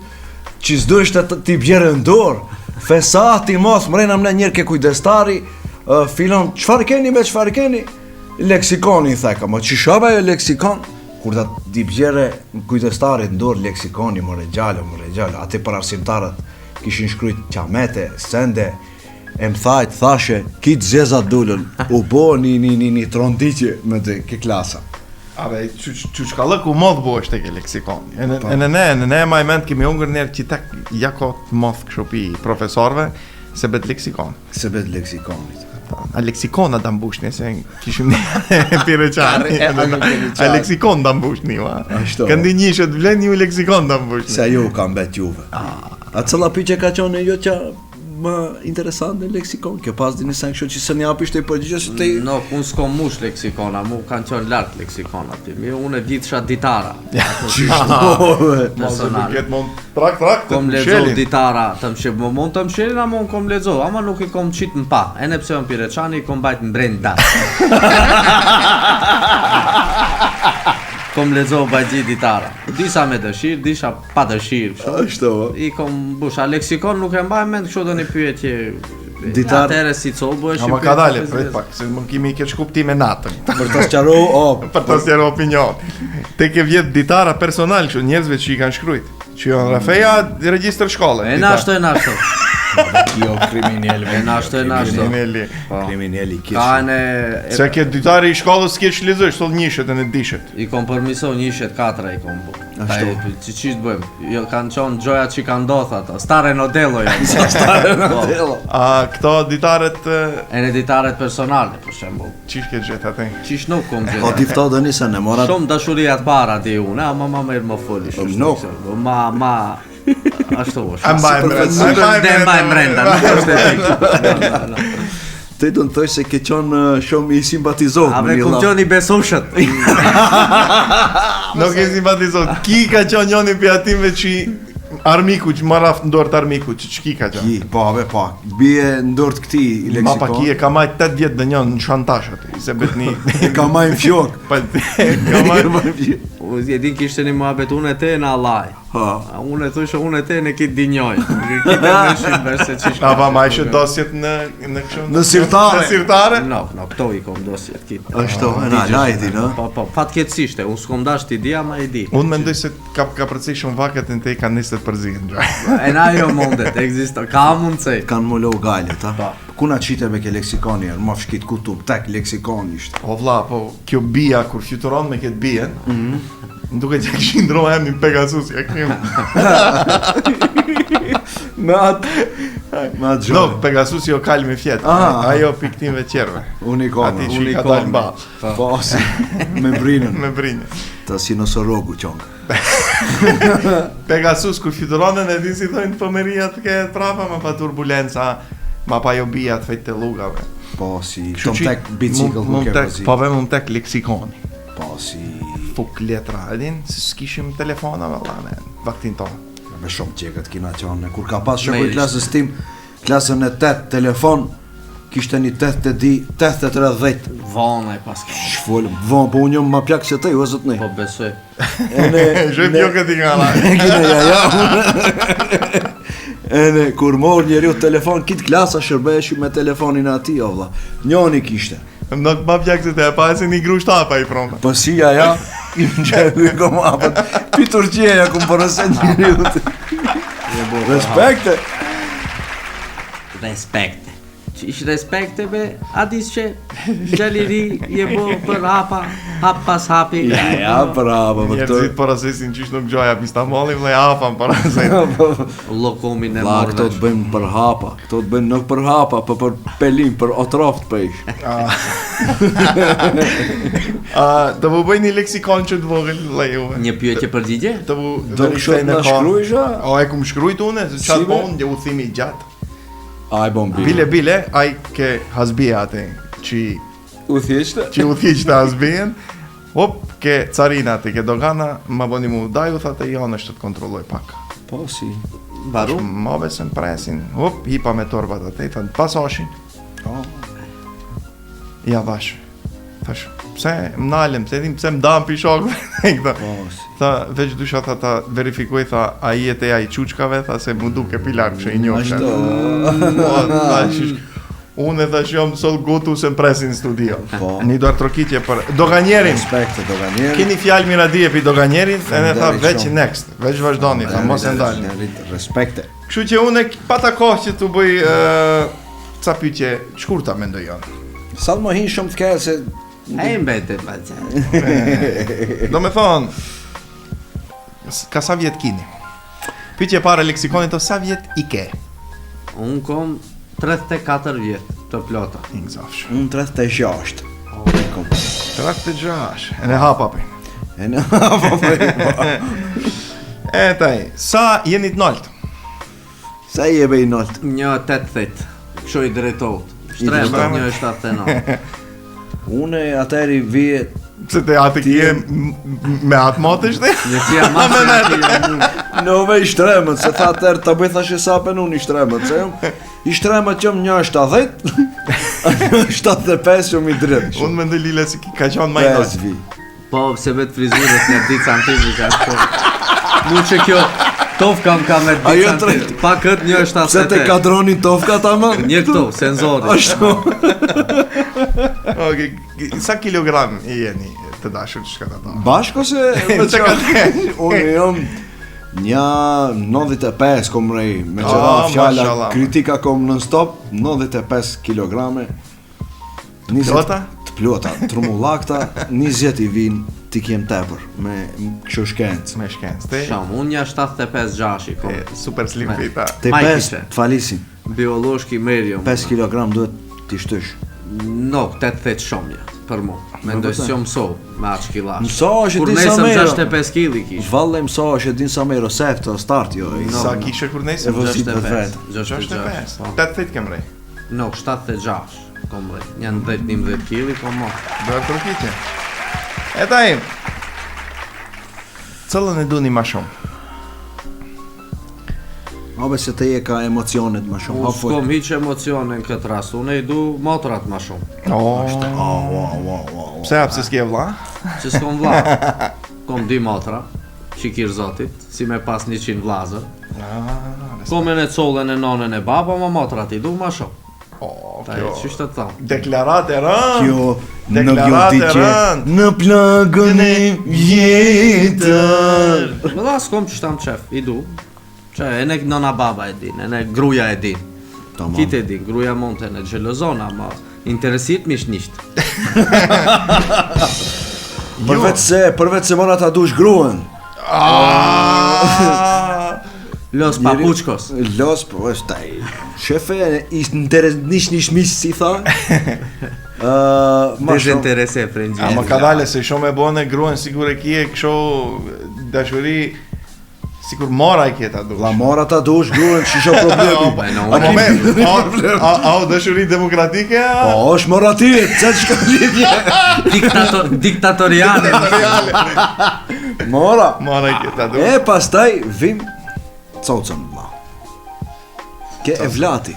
që s'duhesh të t'i bjerë në dorë. Fesati mos, mrena më njerë ke kujdestari, ë, filon, çfarë keni me çfarë keni? Leksikoni i theka, ma që shaba ajo leksikon? Kur ta t'i bjerë kujdestarit në dorë leksikoni, more gjalo, more gjalo, aty për arsimtarët kishin shkrujt qamete, sende, e më thajt, thashe, kitë zezat dulën, u bo një, një, një, një tronditje me të ke klasa. Abe, çuçkallëk u modh bëhesh tek e leksikoni. Ene ene ne, ene ne maj mend kemi hungër njerë që tek jako të modh kështu pi profesorëve se bet leksikon. Se bet leksikonit. A leksikona ta mbushni se kishim ne pireqani. A, a, a, A leksikon ta mbushni, ma. Ashtu. Këndi njëshet vlen ju leksikon ta mbushni. Se ajo ka mbet juve. A cëlla pyetje ka qenë jo që më interesante në leksikon? Kjo pas dini sen kështu që së një apisht e përgjigje se te No, unë s'kom mush leksikona, mu kanë qenë lart leksikona. Ti. Mi, unë e ditsha ditara. Qysh po, Mos e Personal. duket mund trak trak të Kom lexo mshelin. ditara, të mshel, më mund të mshelin, ama unë kom lexo, ama nuk i kom qit në pa. Ene pse jam pireçani, i kom bajt mbrenda. kom lexo bajt ditara. Disa me dëshirë, disa pa dëshirë, kështu. Ashtu. I kom busha leksikon nuk e mbaj mend kështu do një pyetje. Ditar- Atëherë si co bëhesh Ama ka dale, prit pak, se më kemi keq kuptime natën. Për ta sqaru, o, Për të sqaruar opinion. Te ke vjet ditara personal kështu njerëzve që i kanë shkruajt, që janë rafeja regjistër shkolle. E na ashtu e na ashtu. jo kriminal. E na ashtu e na ashtu. Krimineli. Po. Kriminali kish. Ka ne Se ke ditari i shkollës s'ke çlizoj, sot njëshet e në dishet. I kom përmiso njëshet katra i kom bu. Ashtu. Që që të bëjmë? Jo, kanë qonë gjoja që kanë ndodh ato. Stare nodello janë. Stare nodello. A këto ditaret e, E në ditaret personale, për shembull. qish ke gjetë atë? Qish nuk kom O gjetë. difto do nisa në mora Shumë dashuria të para di unë, ama ma mirë më foli. Po, nuk. Ma, ma, ashtu është. A mbaj mbrenda, a mbaj Dhe mbaj mbrenda, nuk është e ti. Ti do të thoj se ke qenë shumë i simpatizohet A me me një kum llaf. qenë i besueshët. Nuk e simpatizon. Ki ka qenë njëri pi atyve që armiku që marr aft në dorë të armiku, që çki ka qenë. Ki, po, be, po. Bie në dorë të këtij i Ma pa leksikon. ki e ka majt 8 vjet në një në shantazh aty, se betni. E ka majnë fjok. Pa ka E majt ka majnë fjok. U e din kishte një muhabet unë e te në allaj. Ha. A unë e thosha unë e te ne kitë dinjoj. Kitë e mëshin vesh se qish. A pa ma ishe dosjet në në kështu Në sirtare. Në sirtare. No, no, këto i kom dosjet kitë. Ashtu, e na lajti, në? Po, po, fatkeqësisht, e, unë s'kom dash t'i di, ama i di. Unë mendoj se ka ka përcej shumë vaket në te i kanë nisë të përzihen gjë. E na jo mundet, ekziston, ka mundësi. Kanë më lou galet, ha? Po. Ku na qite me ke leksikoni, erë, ma fshkit ku tu, tek leksikoni ishte. O vlla, po kjo bia kur fluturon me këtë bien, mm -hmm. Më duket që kishin ndroa emrin Pegasus, ja kthim. Me atë, me atë No, gjone. Pegasus jo kalmi fjet. Ah. Ajo piktimve tjerëve. Unikon, Ati që i ka unikon. dalë mball Po, si, me brinën. me brinjë. Të si nosorogu qongë. Pegasus kur fluturonën e di si thonë fëmëria të ketë prapa, ma pa turbulenca, ma pa jo bia të fejtë të llugave. Po, si, Kështu tom që tek bicikl ku mund ke tek, vozit. po ve mund tek leksikoni. Po, si, Fuk letra, e din, se s'kishim telefona valla ne, vaktin tonë. me shumë qekët kina qenë. Kur ka pas shoku i Merisht. klasës tim, klasën e 8 telefon, kishte një 82, 83 10. Vona e paska. Shfol, von, po unë jam ma plak se te, o zotni. Po besoj. E ne, Zhoj ne- pjokët i nga la. Kina ja ja. E ne, kur mor njeriu telefon, kit klasa shërbeheshi me telefonin e atij, o vlla. Njoni kishte. Nuk ma plak se te e pa se një grusht hapa i prona. Po si ja ja, i më gjë i kom hapët. Pi Turqia ja kum poroset njeriu. Respekte. Respekte. Që ish respekte be, a dis që gjaliri je bo për hapa, hap pas hapi. Ja ja, bravo, po këto. Njerëzit porosesin qysh nuk gjoja pistamolli, vëlla hapa më poroset. Llokumin e Vlla, morë këto të bëjmë për hapa, këto të bëjmë nuk për hapa, po për pelin, për otroft për ish. A do më bëj një leksikon që të vogël vëlla juve. Një pyetje përgjigje? Të bu Do kështu të na shkruajsh, a? O e kum shkrujt unë, se Si çat be? po unë u thimi gjatë. Ai bon bi. Bile bile, ai ke hasbia atë që U thjeshtë. që u thiqte hasbien. Hop, ke carina aty, ke dogana, ma bëni mu daju, tha te jo, është të kontrolloj pak. Po si. Baru? Ma besën presin. Hop, hipa me torbat atë, tha pasashin. Po. Ja dhash. Thash, pse më nalem, pse dim pse më dam pi shokëve këto. Po si. Tha, veç dysha tha ta verifikoj, tha, a i jetë ai çuçkave, tha se mu duke pilar kështu i njohsha. Ashtu. Po, tha, shish, unë e thash jam sot gotu se më presin në studio. Po. Një duar trokitje për doganjerin. Respekte doganjerin. Keni fjalë miradie për doganjerin, edhe tha Faleminderit veç shumë. next, veç vazhdoni, tha mos e ndalni. Faleminderit, Respekte. Kështu që unë e pata kohë që t'u bëj ë, ca pyetje të shkurta mendoj unë. Sa të më hin shumë të ke se E mbetet pa që. Do me thonë, s- ka sa vjet kini? Pyetje e parë e leksikonit o sa vjet i ke? Unë kom 34 vjet të plota. I gzafsh. unë 36. I kom. 36. E ne hapa pe. E në po, po, po. E taj, sa jeni të nalt? Sa i e bëj nalt? 1.80. Kështu i drejtohet. Shtrembët drejtohet. 1.79. Unë atëri vije Pse te atë kje m- m- me atë motë është? Njësia masë që jam unë. Në ve i shtremët, se tha atëherë ta bëj thashë sapen unë i shtremët, se jam i shtremët jam 1.70, 75 jam i drejtë. Unë mendoj Lila se ki- ka qenë më i nalt. 5 vi. Po, se vetë frizurës një ditë santimetri ka shko. Mu që kjo tofka më ka me ditë Ajo santimetri. Pa këtë 1.78. Pse te kadronin tofka ta më? Një këto, senzori. Ashtu. Okej, sa kilogram i jeni të dashur që shka ta Bashk ose me Çka çka? ke? Unë jam një 95 kom rej, me që Ah, ra fjala, mashallah. kritika kom non stop, 95 kilograme. Të plota? Të plota, trumullakta, 20 i vin ti kem tepër, me kështu shkencë. Me shkencë, te Sham, unë një 75 gjashi, kom. e, super slim Me. fit, a. Te Majki 5 se. të falisin, Biologjki merjo. 5 kg duhet t'i shtysh. Nuk, 80 shumë një, për mu. Mendoj vërtet. si jam mëso me atë kilash. Mësohesh e Kur di sa nesëm mero. 65 kg kish. Valle mësohesh e din sa mero seftë, start jo. i- Sa kishe kur E nesër? vozit 65. vetë. 66. 65. Po. 80 kem rej. Nuk, 76 kom rej. Një 10-11 kg kom mo. Bërë trokitje. E taj, Cëllën e duni ma shumë? Abe se te je ka emocionet më shumë. Unë Ha fol. s'kom hiq emocione në këtë rast, unë i du motrat ma shumë, Oh, Oh, wow, wow, wow. pse a pse s'ke vlla? që s'kom vlla. Kom dy motra. Shikir zotit, si me pas 100 vllazër. Ko me në collën e nonën e baba, ma motrat i du ma shumë. O, Ta kjo. e qysh të thom. Deklarat e rëndë. Kjo në Deklarat e gjoti që rëndë. në plagën e vjetër. Më dha s'kom që shtam qef, i du. Që e ne nona baba e din, e ne gruja e din. Tamam. Kite e din, gruja mund të në xhelozon, ama interesit mish nisht. Përveç se, përveç se mora ta dush gruan. Ah! Los papuçkos. Los, po është ai. Shefe is interes nish nish mis si tha. Ë, ma shumë. Dezinterese për A më ka dale se shumë e bone gruan sikur e kije kështu dashuri sikur mora e kje ta dush. La mora ta dush gruan, ç'është problemi? Po, no, A moment, a, a, a o dashuri demokratike? A? Po, është mora ti, pse çka lidhje? Diktator, diktatoriale. Mora. Mora e kje ta dush. E pastaj vim cocën vlla. Ke e vlati.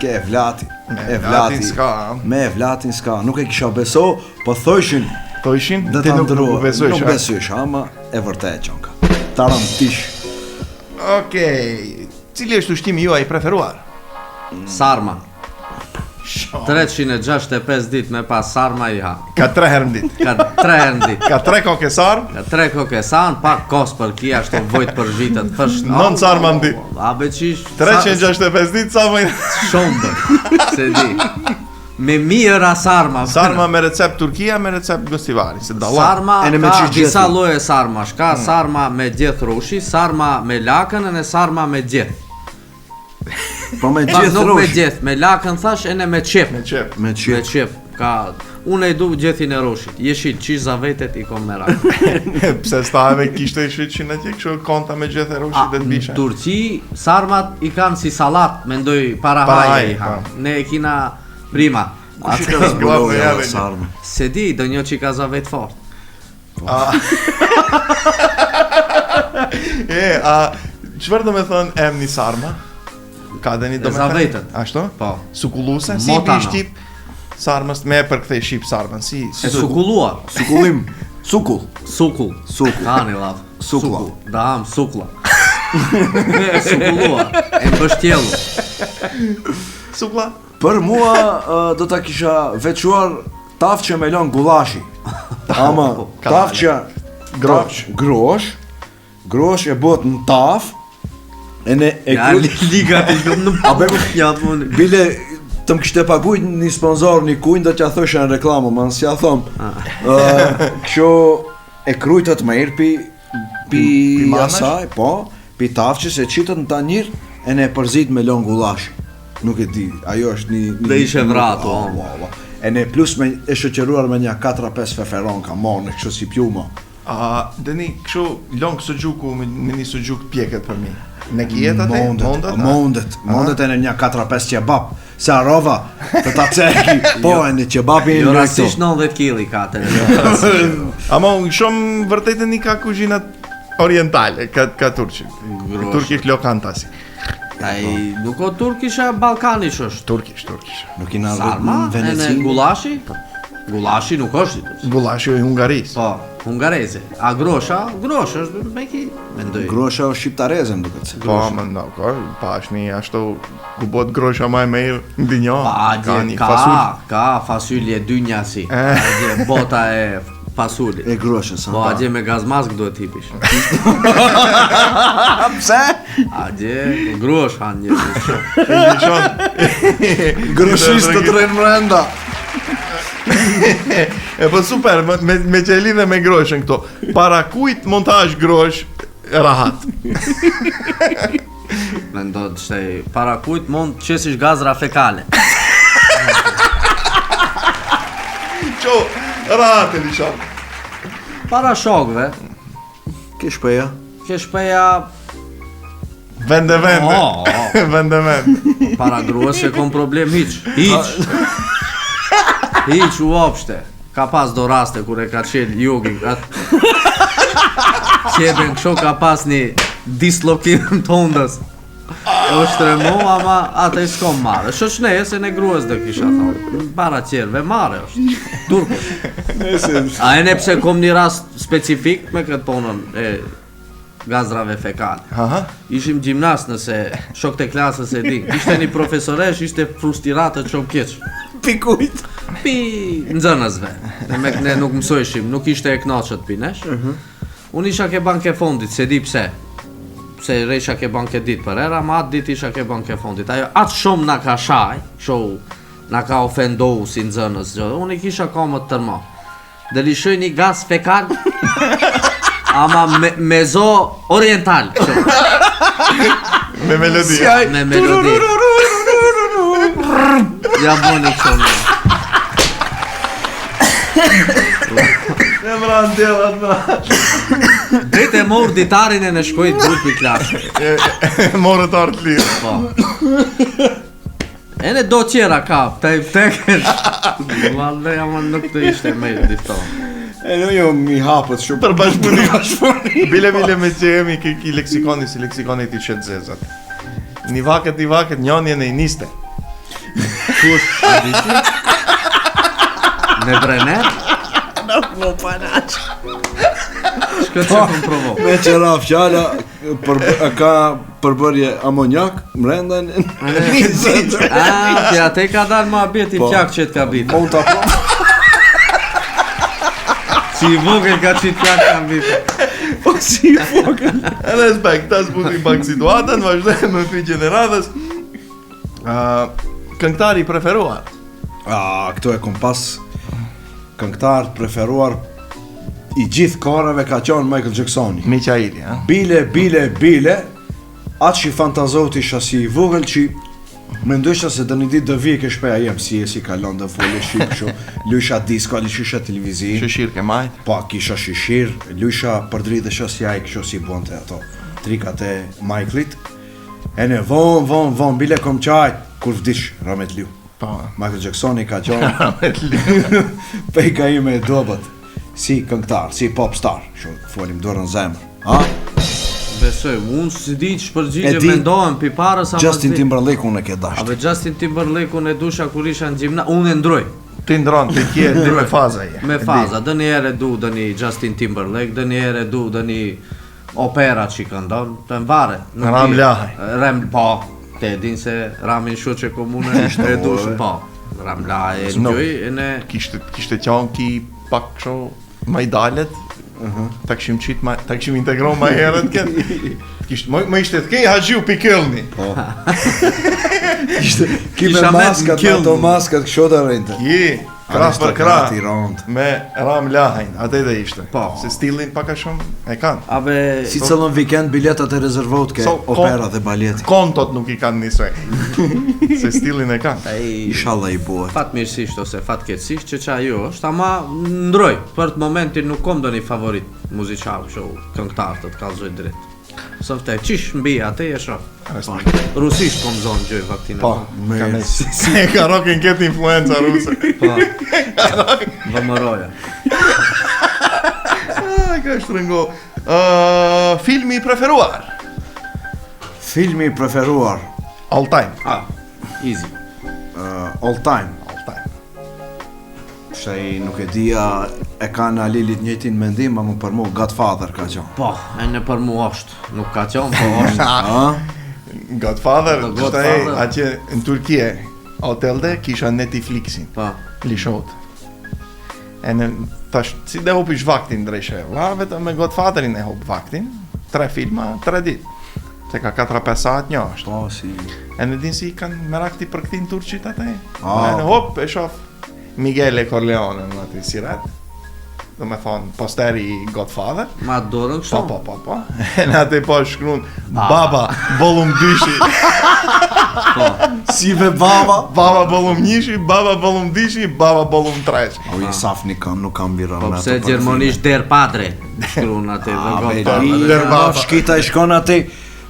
Ke e vlati. Me E Vlatin vlati. s'ka, a? Me e vlatin s'ka. Nuk e kisha beso, po thojshin Po ishin, dhe ti ta nuk, nuk ndrua. u besojsh. Nuk a? besojsh, ama e vërtetë qonka. Tarantish. Okej. Cili është ushqimi juaj i preferuar? Sarma. 365 ditë me pas sarma i ha. Ka tre herë në ditë. Ka 3 herë në ditë. Ka tre koke sar, Ka tre koke san, pak kos për ki, ashtu vojt për vitët. Fësh, Nën sarma në ditë. A be qish? 365 ditë sa më Shumë bë. Se di. Me mijëra sarma. Sarma me recept Turkia me recept Gostivari, se dallon. Sarma Ene me ka qysh disa gjethi. lloje sarmash. Ka Hmm. sarma me gjeth rushi, sarma me lakën e sarma me gjeth. Po me Pa, gjithë nuk me rosh. gjeth, me lakën thash ene me qep. Me qep. Me Me qep. qep. Ka unë e du gjethin e rushit. Jeshil qish zavetet i kom merak. Pse s'ta edhe kishte shitçin atje kështu konta me gjithë e A, rushit dhe të në bisha. Turqi sarmat i kanë si sallat, mendoj para Para haje haje, i han. po. Ne e kina prima. Kush i Atë- ka zbuluar Jave, ja, sarmë? Se di, do një që i ka zavet fort. E, a çfarë do me thënë emni sarma? Ka dhe një do me thënë? zavetët. Ashtu? Po. Sukulluse? Si i bi Motano. shqip sarmës me e përkthej shqip sarmën, si si E sukulluar. Sukullim. Sukull. Sukull. Sukull. Kani laf. Suklla. Sukull. Da ham suklla. E sukulluar. E mbështjellur. Suklla? Për mua ë, do ta kisha veçuar tafçe me lon gullashi. Ama tafçja Grosh. grosh, grosh e bëhet në taf, e ne e Ja, kru- liga të lum në A be- ja punë. Bile të më kishte paguajt një sponsor një kujnë do t'ja thosha në reklamë, ma s'ja thom. Ë, kështu e krujtët më erë pi pi Pi manash? asaj, po, pi tafçës e qitët në tanjir e ne e përzit me lon gullash. Nuk e di, ajo është një, një Dhe ishe vratu, Oh, o. wow, wow. E ne plus me e shoqëruar me një 4-5 feferon ka morë në kështu si pjuma. A, deni kështu long suxhuku me, me një suxhuk pjeket për mi. Ne kijet atë? Mondet, Mondet? a? mondet, mondet e në një 4-5 qebap, se harova të ta ceki, po e në qebapin Jo në rastisht 90 kg ka atë. Ama unë shumë vërtet e një ka kuzhinat orientale, ka, ka turqi. Grosh. Turkish lokantasi. Ai nuk o turkish a ballkanish është. Turkish, turkish. Nuk i na Sarma, në ene Veneci. gullashi? Gullashi nuk është. Gullashi i Hungarisë. Po, hungareze. A grosha? Grosh është me ki, mendoj. Grosha është shqiptareze më duket se. Po, më ndo, ko, pa është një ashtu ku bëhet grosha më e mirë në dynja. Pa, ka gje, një ka, fasul. ka fasulje dynja si. Gje, bota e fasulit. E groshës, Po, ha. a gje me gazmask duhet hipish. Pse? A gje, grosh han një. E ndryshon. Groshistët rrin brenda. E po super, me, me, me që e lidhe me groshën këto. Para kujt mund ta hash grosh rahat. Mendo të shtej, para kujt mund të qesish gazra fekale. Qo, rahat e lishon. Para shokëve, Ke shpeja? ke shpeja Vende vende. Oh, oh. Vende vende. para gruas se kom problem hiç. Hiç. Hiç u opshte. Ka pas do raste kur e ka qel jogi at. Qeben kështu ka pas një dislokim të hundës. Është remo, ama atë e s'kom marrë. Shoqne, se ne gruas do kisha thonë. Para tjerëve marrë është. Turko. A e ne pse kom një rast specifik me këtë punën e gazrave fekale. Aha. Ishim gjimnas nëse shokët e klasës e din. Ishte një profesoresh, ishte frustiratë shumë keq. Pikujt. Pi nxënësve. Dhe me ne nuk mësojshim, nuk ishte e kënaqët pi nesh. Unë isha ke banke fondit, se di pse. Pse resha ke banke ditë për era, ma atë ditë isha ke banke fondit. Ajo atë shumë na ka shaj, show, na ka ofendou si nxënës. gjë. Unë i kisha kamët tërma. Dhe lishoj një gaz fekal, ama me, me zo oriental. kështu, Me melodi. Si ai Me melodi. Ja bëni kështu. një. Ne më ranë djellat më. Drejt e mor ditarin e në shkoj grupi klasë. Morët artë lirë. Po. E ne do tjera ka, te vdekën. Valle, ama nuk të ishte më difton. E në jo mi hapët shumë Për bashkëpunim. Bile bile me që jemi ke ki leksikoni si leksikoni ti qetë zezat. Një vaket, një vaket, njënje në i niste. Kush, a di ti? Me Brenner? Po Shkët që kom provo. Me që ra fjala për, ka përbërje amonjak mrenda në A, ti ate ka dalë ma bjeti Po. fjak që të ka bitë. Mund ta po. Si i vogël ka qitë fjak ka bitë. Po si i vogël. Respekt, ta zbutim pak situatën, vazhdojmë me pyetjen e radhës. Ë, këngëtari i preferuar. A, këtu e kom pas këngëtar të preferuar i gjithë karave ka qenë Michael Jacksoni. Miqaili, ha? Bile, bile, bile, atë që fantazot isha si i vogël që mendojsha se do një ditë do vije ke shpeja jem si e si kalon dhe fole shqip kështu, lujsha disko, lujsha televizin. Shishir ke majt. Po, kisha shishir, lujsha përdridhesha si ai kështu si bonte ato trikat e Michaelit. E ne von, von, von, bile kom qajt, kur vdiq rahmetliu. Po. Michael Jacksoni ka qenë pejka ime e dobët, si këngëtar, si pop star, kështu folim dorën në zemër. Ha? Besoj, unë si di që E përgjigje di- mendohem pi parës ama Justin s'di. Timberlake unë e ke dashtë. Abe Justin Timberlake unë e dusha kur isha në gjimna, unë e ndroj Ti ndron, ti kje, ti me faza je. me E di. faza, dë një herë e du dë një Justin Timberlake, dë një herë e du dë një opera që i këndon, të më varet. nuk Ram di. Lahaj. Ram, po, te e din se Ramin Shuqe komune e dush, po. Ram Lahaj e No. gjoj, e ne... Kishte kishte qenë ki pak kështu më i dalet. Ta kishim qit ma, ta kishim integruar më herët kët. Kishte më, më ishte të kej Haxhiu Pikëllni. Po. Ishte ki me Kisha met maskat, në me ato Killn. maskat kështu të rrinte. Ki krah për krah Aristokrati rond. me Ram Lahajn, atë dhe ishte. Po. Se stilin pak a shumë e kanë. Abe... Si cëllon vikend biletat e rezervot ke So, kon- opera dhe baleti. Kontot nuk i kanë nisoj. Se stilin e kanë. Ai Inshallah i bëhet. fatmirësisht ose fatkeqësisht që qa ajo është, ama ndroj. Për të momentin nuk kom ndonjë favorit muziqal, kështu këngëtar të të kallzoj drejt. Së vte, qish mbi atë e shoh. Respekt. Rusisht kom zonë gjoj vaktin. Po, me Ka ne si ka rokin këtë influenca ruse. Po. Vëmëroja. Ah, ka shtrëngo. Ë, filmi i preferuar. Filmi i preferuar All time. Ah, easy. uh, all time. All time. Shtaj nuk e dia e kanë Alilit njëjtin mendim, ama për mua Godfather ka qenë. Po, e në për mua është. Nuk ka qenë, po është. A? Godfather, The Godfather. Godfather. Atje në Turqie, hotelde kisha Netflixin. Po. Lishot. E në tash si dhe hupish vaktin ndryshe. Vlla vetëm me Godfatherin e hup vaktin. Tre filma, tre ditë. Se ka 4-5 saat një është. Po, si. E në din si i kanë merak ti për këtin turqit atë. Ah, E në po. hop e shoh Miguel e Corleone në aty sirat. Do me thonë, posteri i Godfather. Ma dorën kështu. Po, po, po, po. E në atë po shkruan Baba, volum dyshi. Po. Si ve baba. Baba volum njëshi, baba volum dyshi, baba volum treshi. O i saf një kam, nuk kam vira Po me pse ato gjermanisht der padre shkruan aty dhe A, be, Godfather. Der baba. Shkita i shkon aty.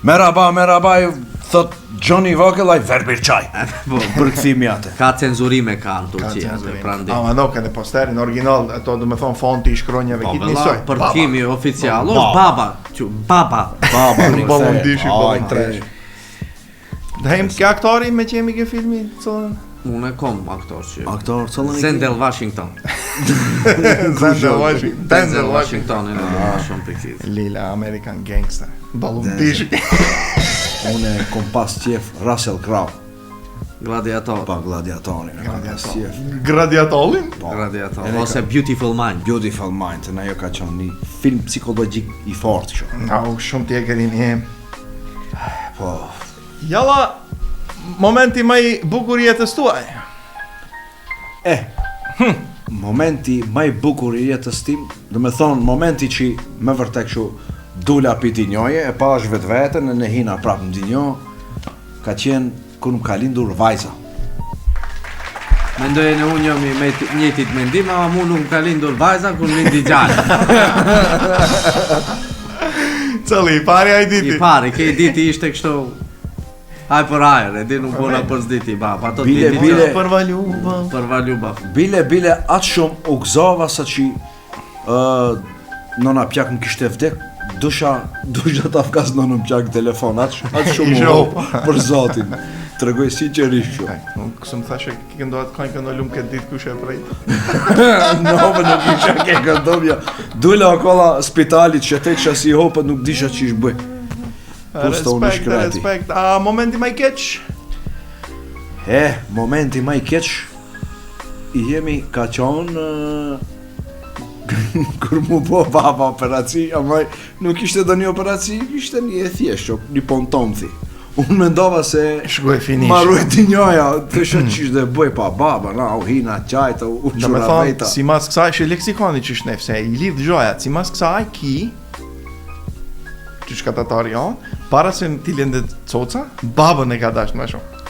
Merhaba, merhaba, i thot Johnny Vogel, ai ver bir çaj. Po. Përkthimi atë. Ka cenzurime ka në Turqi atë prandaj. Ama nuk edhe posterin original, ato do me thonë fonti i shkronjave Po kitë vëlla, njësoj. përkthimi oficial është baba, që baba. Baba, Volum dyshi, Ai, volum treshi. Dhe jem ke aktori me që jemi ke filmi, cilën? Unë e kom aktor që... Aktor, cëllën e ki? Zendel Washington. Denzel Washington. Denzel Washington e në ah. shumë për kitë. Lila, American Gangster. Ballum tish. Unë e kom pas qef Russell Crowe, Gladiator. pa Gladiatorin, e kom pas qef. Gladiatolin? Po. Gladiator. Edhe Ose Beautiful Mind. Beautiful Mind, në ajo ka qenë një film psikologjik i fortë kështu. Au, shumë tjetërin e. Po, Jalla, momenti më i bukur i jetës tuaj. E, momenti më i bukur i jetës tim, do me thonë momenti që me vërtet kështu dula pi dinjoje, e pash vetveten e në hina prapë në dinjo, ka qenë kur më ka lindur vajza. Mendoj në unë jam i me të njëjtit mendim, ama mu nuk më ka lindur vajza kur më lindi djalë. Cëlli, i pari ai I diti. pari, ke i diti ishte kështu Haj për ajër, e di nuk bona për zditi, ba, pa ato Bile, diti bile. Për valuba. për valuba. Bile, bile, atë shumë u gëzova sa që uh, nona pjak më kishte vdek, dusha, dusha ta fkas nonën pjak në telefon, atë atë shumë Ishe u hop. për zotin. Tregoj sinqerisht kështu. Unë kësë më thashë ki këndo atë këngë këndo lumë këtë ditë kush e prejt. Nove nuk isha ke këndom ja. Dula okolla spitalit që te që si hopët nuk disha që ish bëj. Pusta unë Respekt, shkrati. respekt. A momenti më i keq? E, momenti më i keq i jemi ka qonë ë, kur mu bo baba operaci, ama nuk ishte do një operaci, ishte një e thjeshtë, një pontomthi. Unë mendova se Shkoj finish. ma ruajti njoja, thësha që ishte bëj pa baba, na, u hina qajta, u Do me qura thonë, veta. si mas kësaj që leksikoni që shnef, se i lidh gjojat, si mas kësaj ki, që shka tatari jonë, para se ti lindet coca, babën e ka dasht më shumë.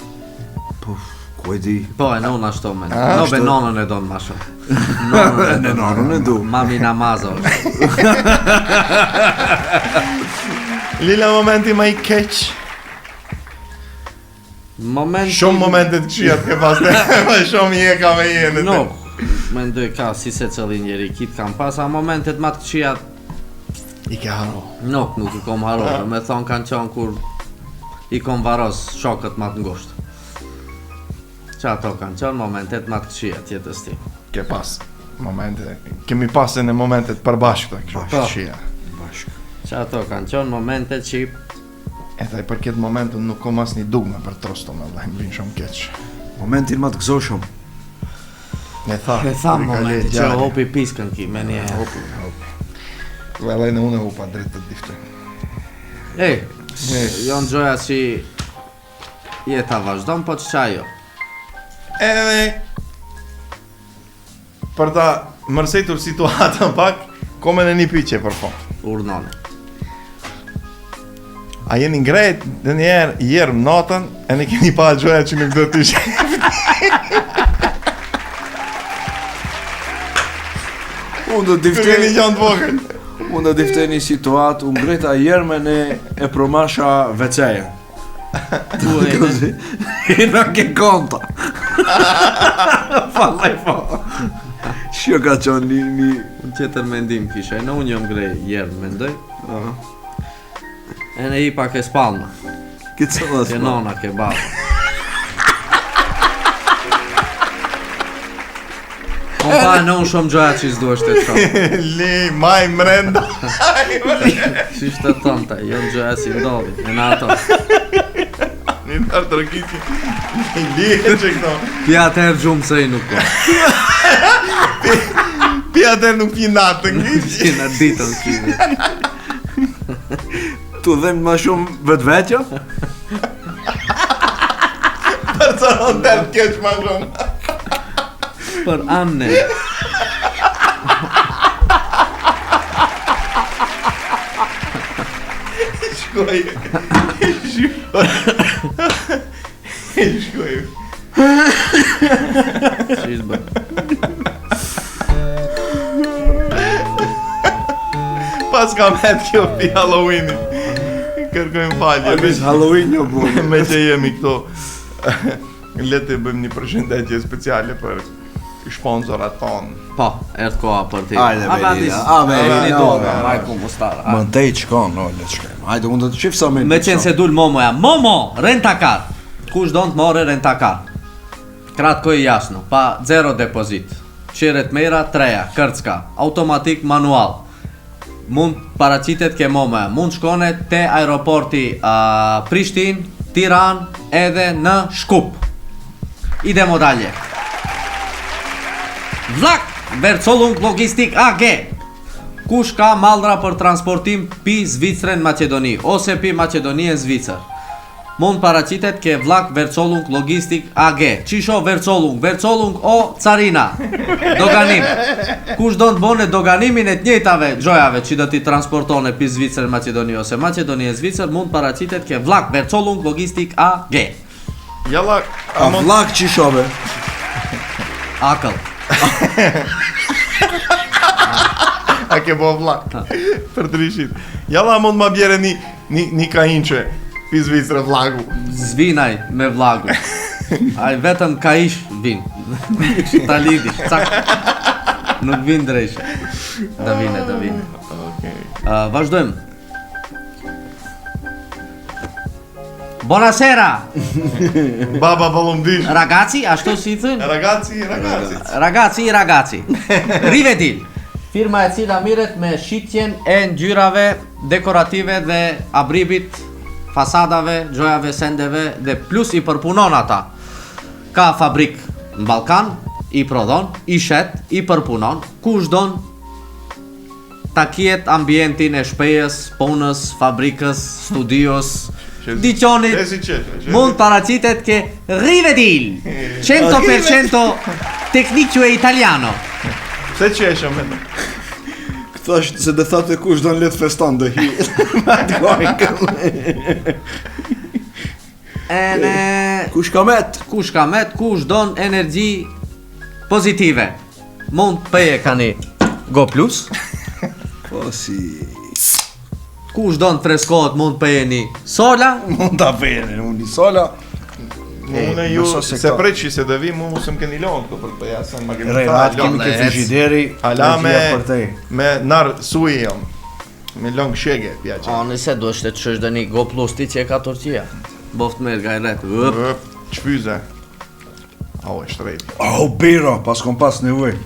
Po, ku e di? Po, e nona ashtu me. A, No, be ashtu? nonën e don ma shumë. Nonën e Ne don. nonën e du. Mami namazo. është. Lila momenti më i keq. Momenti... Shumë momente të këqija të ke pas, më shumë je ka me jenë. Nuk, mendoj ka si se cëlli njeri kit kam pas, a momentet ma të këqija I ke harro. nuk, nuk i kom harro, do me thonë kanë qenë kur i kom varos shokët ma të ngushtë. Që ato kanë qenë momentet ma të këqija të jetës tim. Ke pas momente, kemi pas në momente të përbashkëta, kështu Po. këqija. Bashkë. Që ato kanë qenë momente që E thaj për këtë moment unë nuk kom asnjë dugme për trosto me vllai, më vin shumë keq. Momentin më të gëzoshëm. E tha, E tham kur i ka momenti le që djali. hopi piskën ki me një Hopi, hopi. Valla në unë e hupa drejt të diftoj. Ej, janë gjoja si jeta vazhdon, po që qa jo. Edhe për ta mërsetur situatën pak, kome në një pyetje për fund. Urnoni. A jeni ngrejt dhe një herë jerm natën e ne keni pa gjoja që nuk do të ishe. Unë do Ju keni diftej, gjanë të vogël. unë do diftej një situatë, unë ngrejta jermen e, e promasha WC-ja. Tu e ne, E na ke konta. Fallaj po. Shio ka qenë një, një... unë tjetër mendim kisha, e në unë jam grej jerm, mendoj. E ne i pak e spalma, Këtë së ke nona, ke baba. Po pa në unë shumë gjoja që s'duhesh të shoh. Li, maj mrenda. Si ishte thënë ta, janë gjoja si ndodhi, e në ato. Një ndarë të rëkiti. Li e që këto. Pi atëherë gjumë se i nuk ka. Pi atëherë nuk pi natën. Si në ditën kimi. Tu dhem më shumë vetvetja? Për të rënë të keq ma shumë. Për anë. Shkoj. Shkoj. Shkoj. Që ishtë bërë. Pas ka met kjo pi Halloweenit. Kërkojmë falje. A mis Halloween jo bu. Me që jemi këto Le të bëjmë një përshëndetje speciale për sponsorat tonë. Po, erdh koha për ti. Hajde, A, be, ba, Lila, dis- a, be, a, Lila, ni a, dorë, be. Majku Mustara. Më ndej që kanë, no, le të shkojmë. Hajde, unë do të qif sa me Me qenë se dul Momoja. Momo, rent a car. Kush don të morë rent a car? Kratko i jasno, pa zero depozit. Qeret mera, treja, kërcka, automatik, manual. Mund paraqitet ke momaja, mund shkone te aeroporti uh, Prishtinë, Tiranë edhe në Shkup. Idemo dalje. Vlak Vercollung Logistik AG. Kush ka mallra për transportim pi Zvicre në Maqedoni ose pi Maqedonie në Zvicër? Mund paraqitet ke Vlak Vercollung Logistik AG. Qisho Vercollung, Vercollung o Carina. Doganim. Kush don të bone doganimin e të njëjtave gjojave që do t'i transportone pi Zvicre në Maqedoni ose Maqedoni në Zvicër, mund paraqitet ke Vlak Vercollung Logistik AG. Jalla, A vllak që shobe? Akëll. A ke bo vllak Për të rishit Jalla, mund ma bjere një, një, një kainqe Pi Zvicre vllagu Zvinaj me vlagu. Ai vetëm ka ish vin. Ta lidhish, cak. Nuk vin drejshe. Do vine, do vine. Okej Uh, vazhdojmë. Buonasera, Baba vallumdish ragazzi, ashtu si i thënë? Ragazzi, ragazzi Ragazzi, ragazzi. Rivedil. Firma e cila mirret me shitjen e ngjyrave dekorative dhe abribit, fasadave, gjojave, sendeve dhe plus i përpunon ata. Ka fabrik në Ballkan, i prodhon, i shet, i përpunon, kush don ta kijet ambientin e shpejës, punës, fabrikës, studios, diqonit, E si qefe, qefe. mund paraqitet ke Rivedil, 100% tekniku e italiano. Pse qeshe me të? Këto është se do thotë kush don le të feston do hi. Ma të gojë. Ene Kush ka met? kush ka met, kush don energji pozitive. Mund peje ka një Go Plus, Po si kush don të freskohet mund peje një Sola, mund ta vënë unë një sola. Unë ju, mëso se se këto. prej që se do vi, mu mos më keni lonë këto për të ja, se ma keni Renat tha, kemi lonë. ke ec. frigideri. Hala me, regjia për te. me nar suji jam. Me long shege, pjaqa. A, nëse do është të qësh dhe një Go Plus ti që e ka Turqia. Boft merë gajret. Up. Ëp, Çfyze. Au, e shtrejt. Oh, biro, pas kom pas nevojë.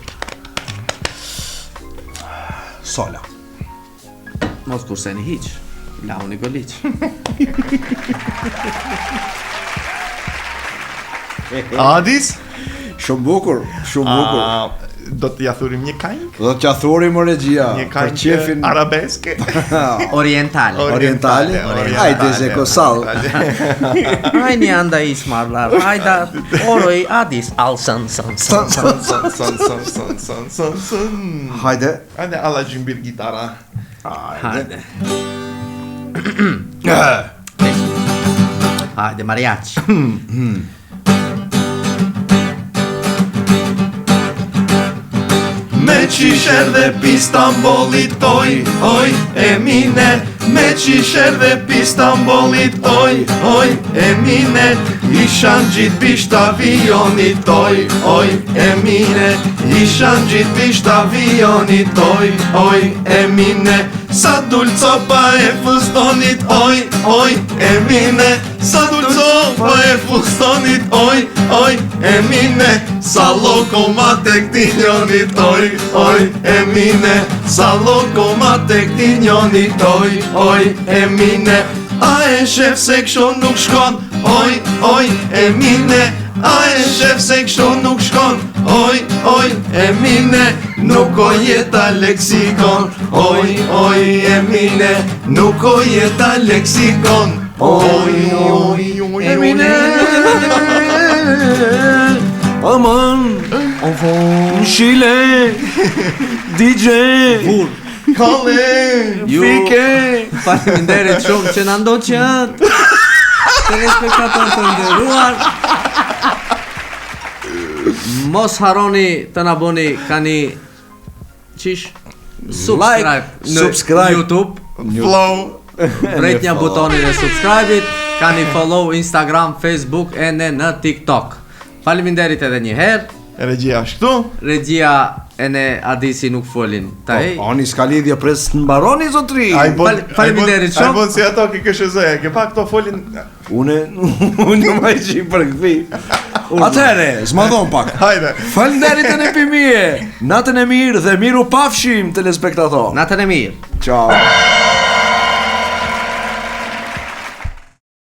Sola. Mos kurseni hiq. Launi goliq. Adis? Shumë bukur, shumë bukur. A, do t'ja thurim një kajng? Do t'ja thuri më regjia Një për kajng qefin arabeske? Orientale. Orientale. Hajde ze kosal. Ajni anda ismarlar. Ajda oroj adis alsan san san. San, san, san, san, san, san, san, san. Hajde. Hajde, alla gjimbir gitara. Hajde. Hajde mariachi. Me qisher dhe pi Stambolit, oj, oj, Emine Me qisher dhe pi Stambolit, oj, oj, Emine Ishan gjit bisht avionit, oj, oj, Emine Ishan gjit bisht avionit, oj, oj, Emine Sa dul copa e fustonit, oj, oj, Emine Sa dul copa e fustonit, oj, oj, Emine Sa lokoma tek tinjonit, oj, oj, Emine Sa lokoma tek tinjonit, oj, oj, Emine A e shef se kështu nuk shkon, oj, oj, Emine A e shef se kështu nuk shkon, oj, oj, Emine Nuk o jeta leksikon, oj, oj, Emine Nuk o jeta leksikon, oj, oj, oj, Emine. Aman. Shile. DJ. Vur. Kalle Ju Fike. faleminderit shumë që na ndoqët. Telespektator të nderuar. Mos harroni të na bëni kani qish subscribe Like, në subscribe. YouTube, Flow vrejtja butonin e subscribe-it, kani follow Instagram, Facebook e ne në TikTok. Faleminderit edhe një herë. Regjia është këtu Regjia Ene Adisi nuk folin. Ta Po, Oni s'ka lidhje pres të mbaroni zotri. Ai bon, Fal- faleminderit ai shumë. bon si ato ke KSHZ, ke pa këto folin. Une, unë më i që i përkthi. Atëherë, s'ma dhon pak. Hajde. Faleminderit e në pimije. Natën e mirë dhe miru pafshim telespektator. Natën e mirë. Ciao.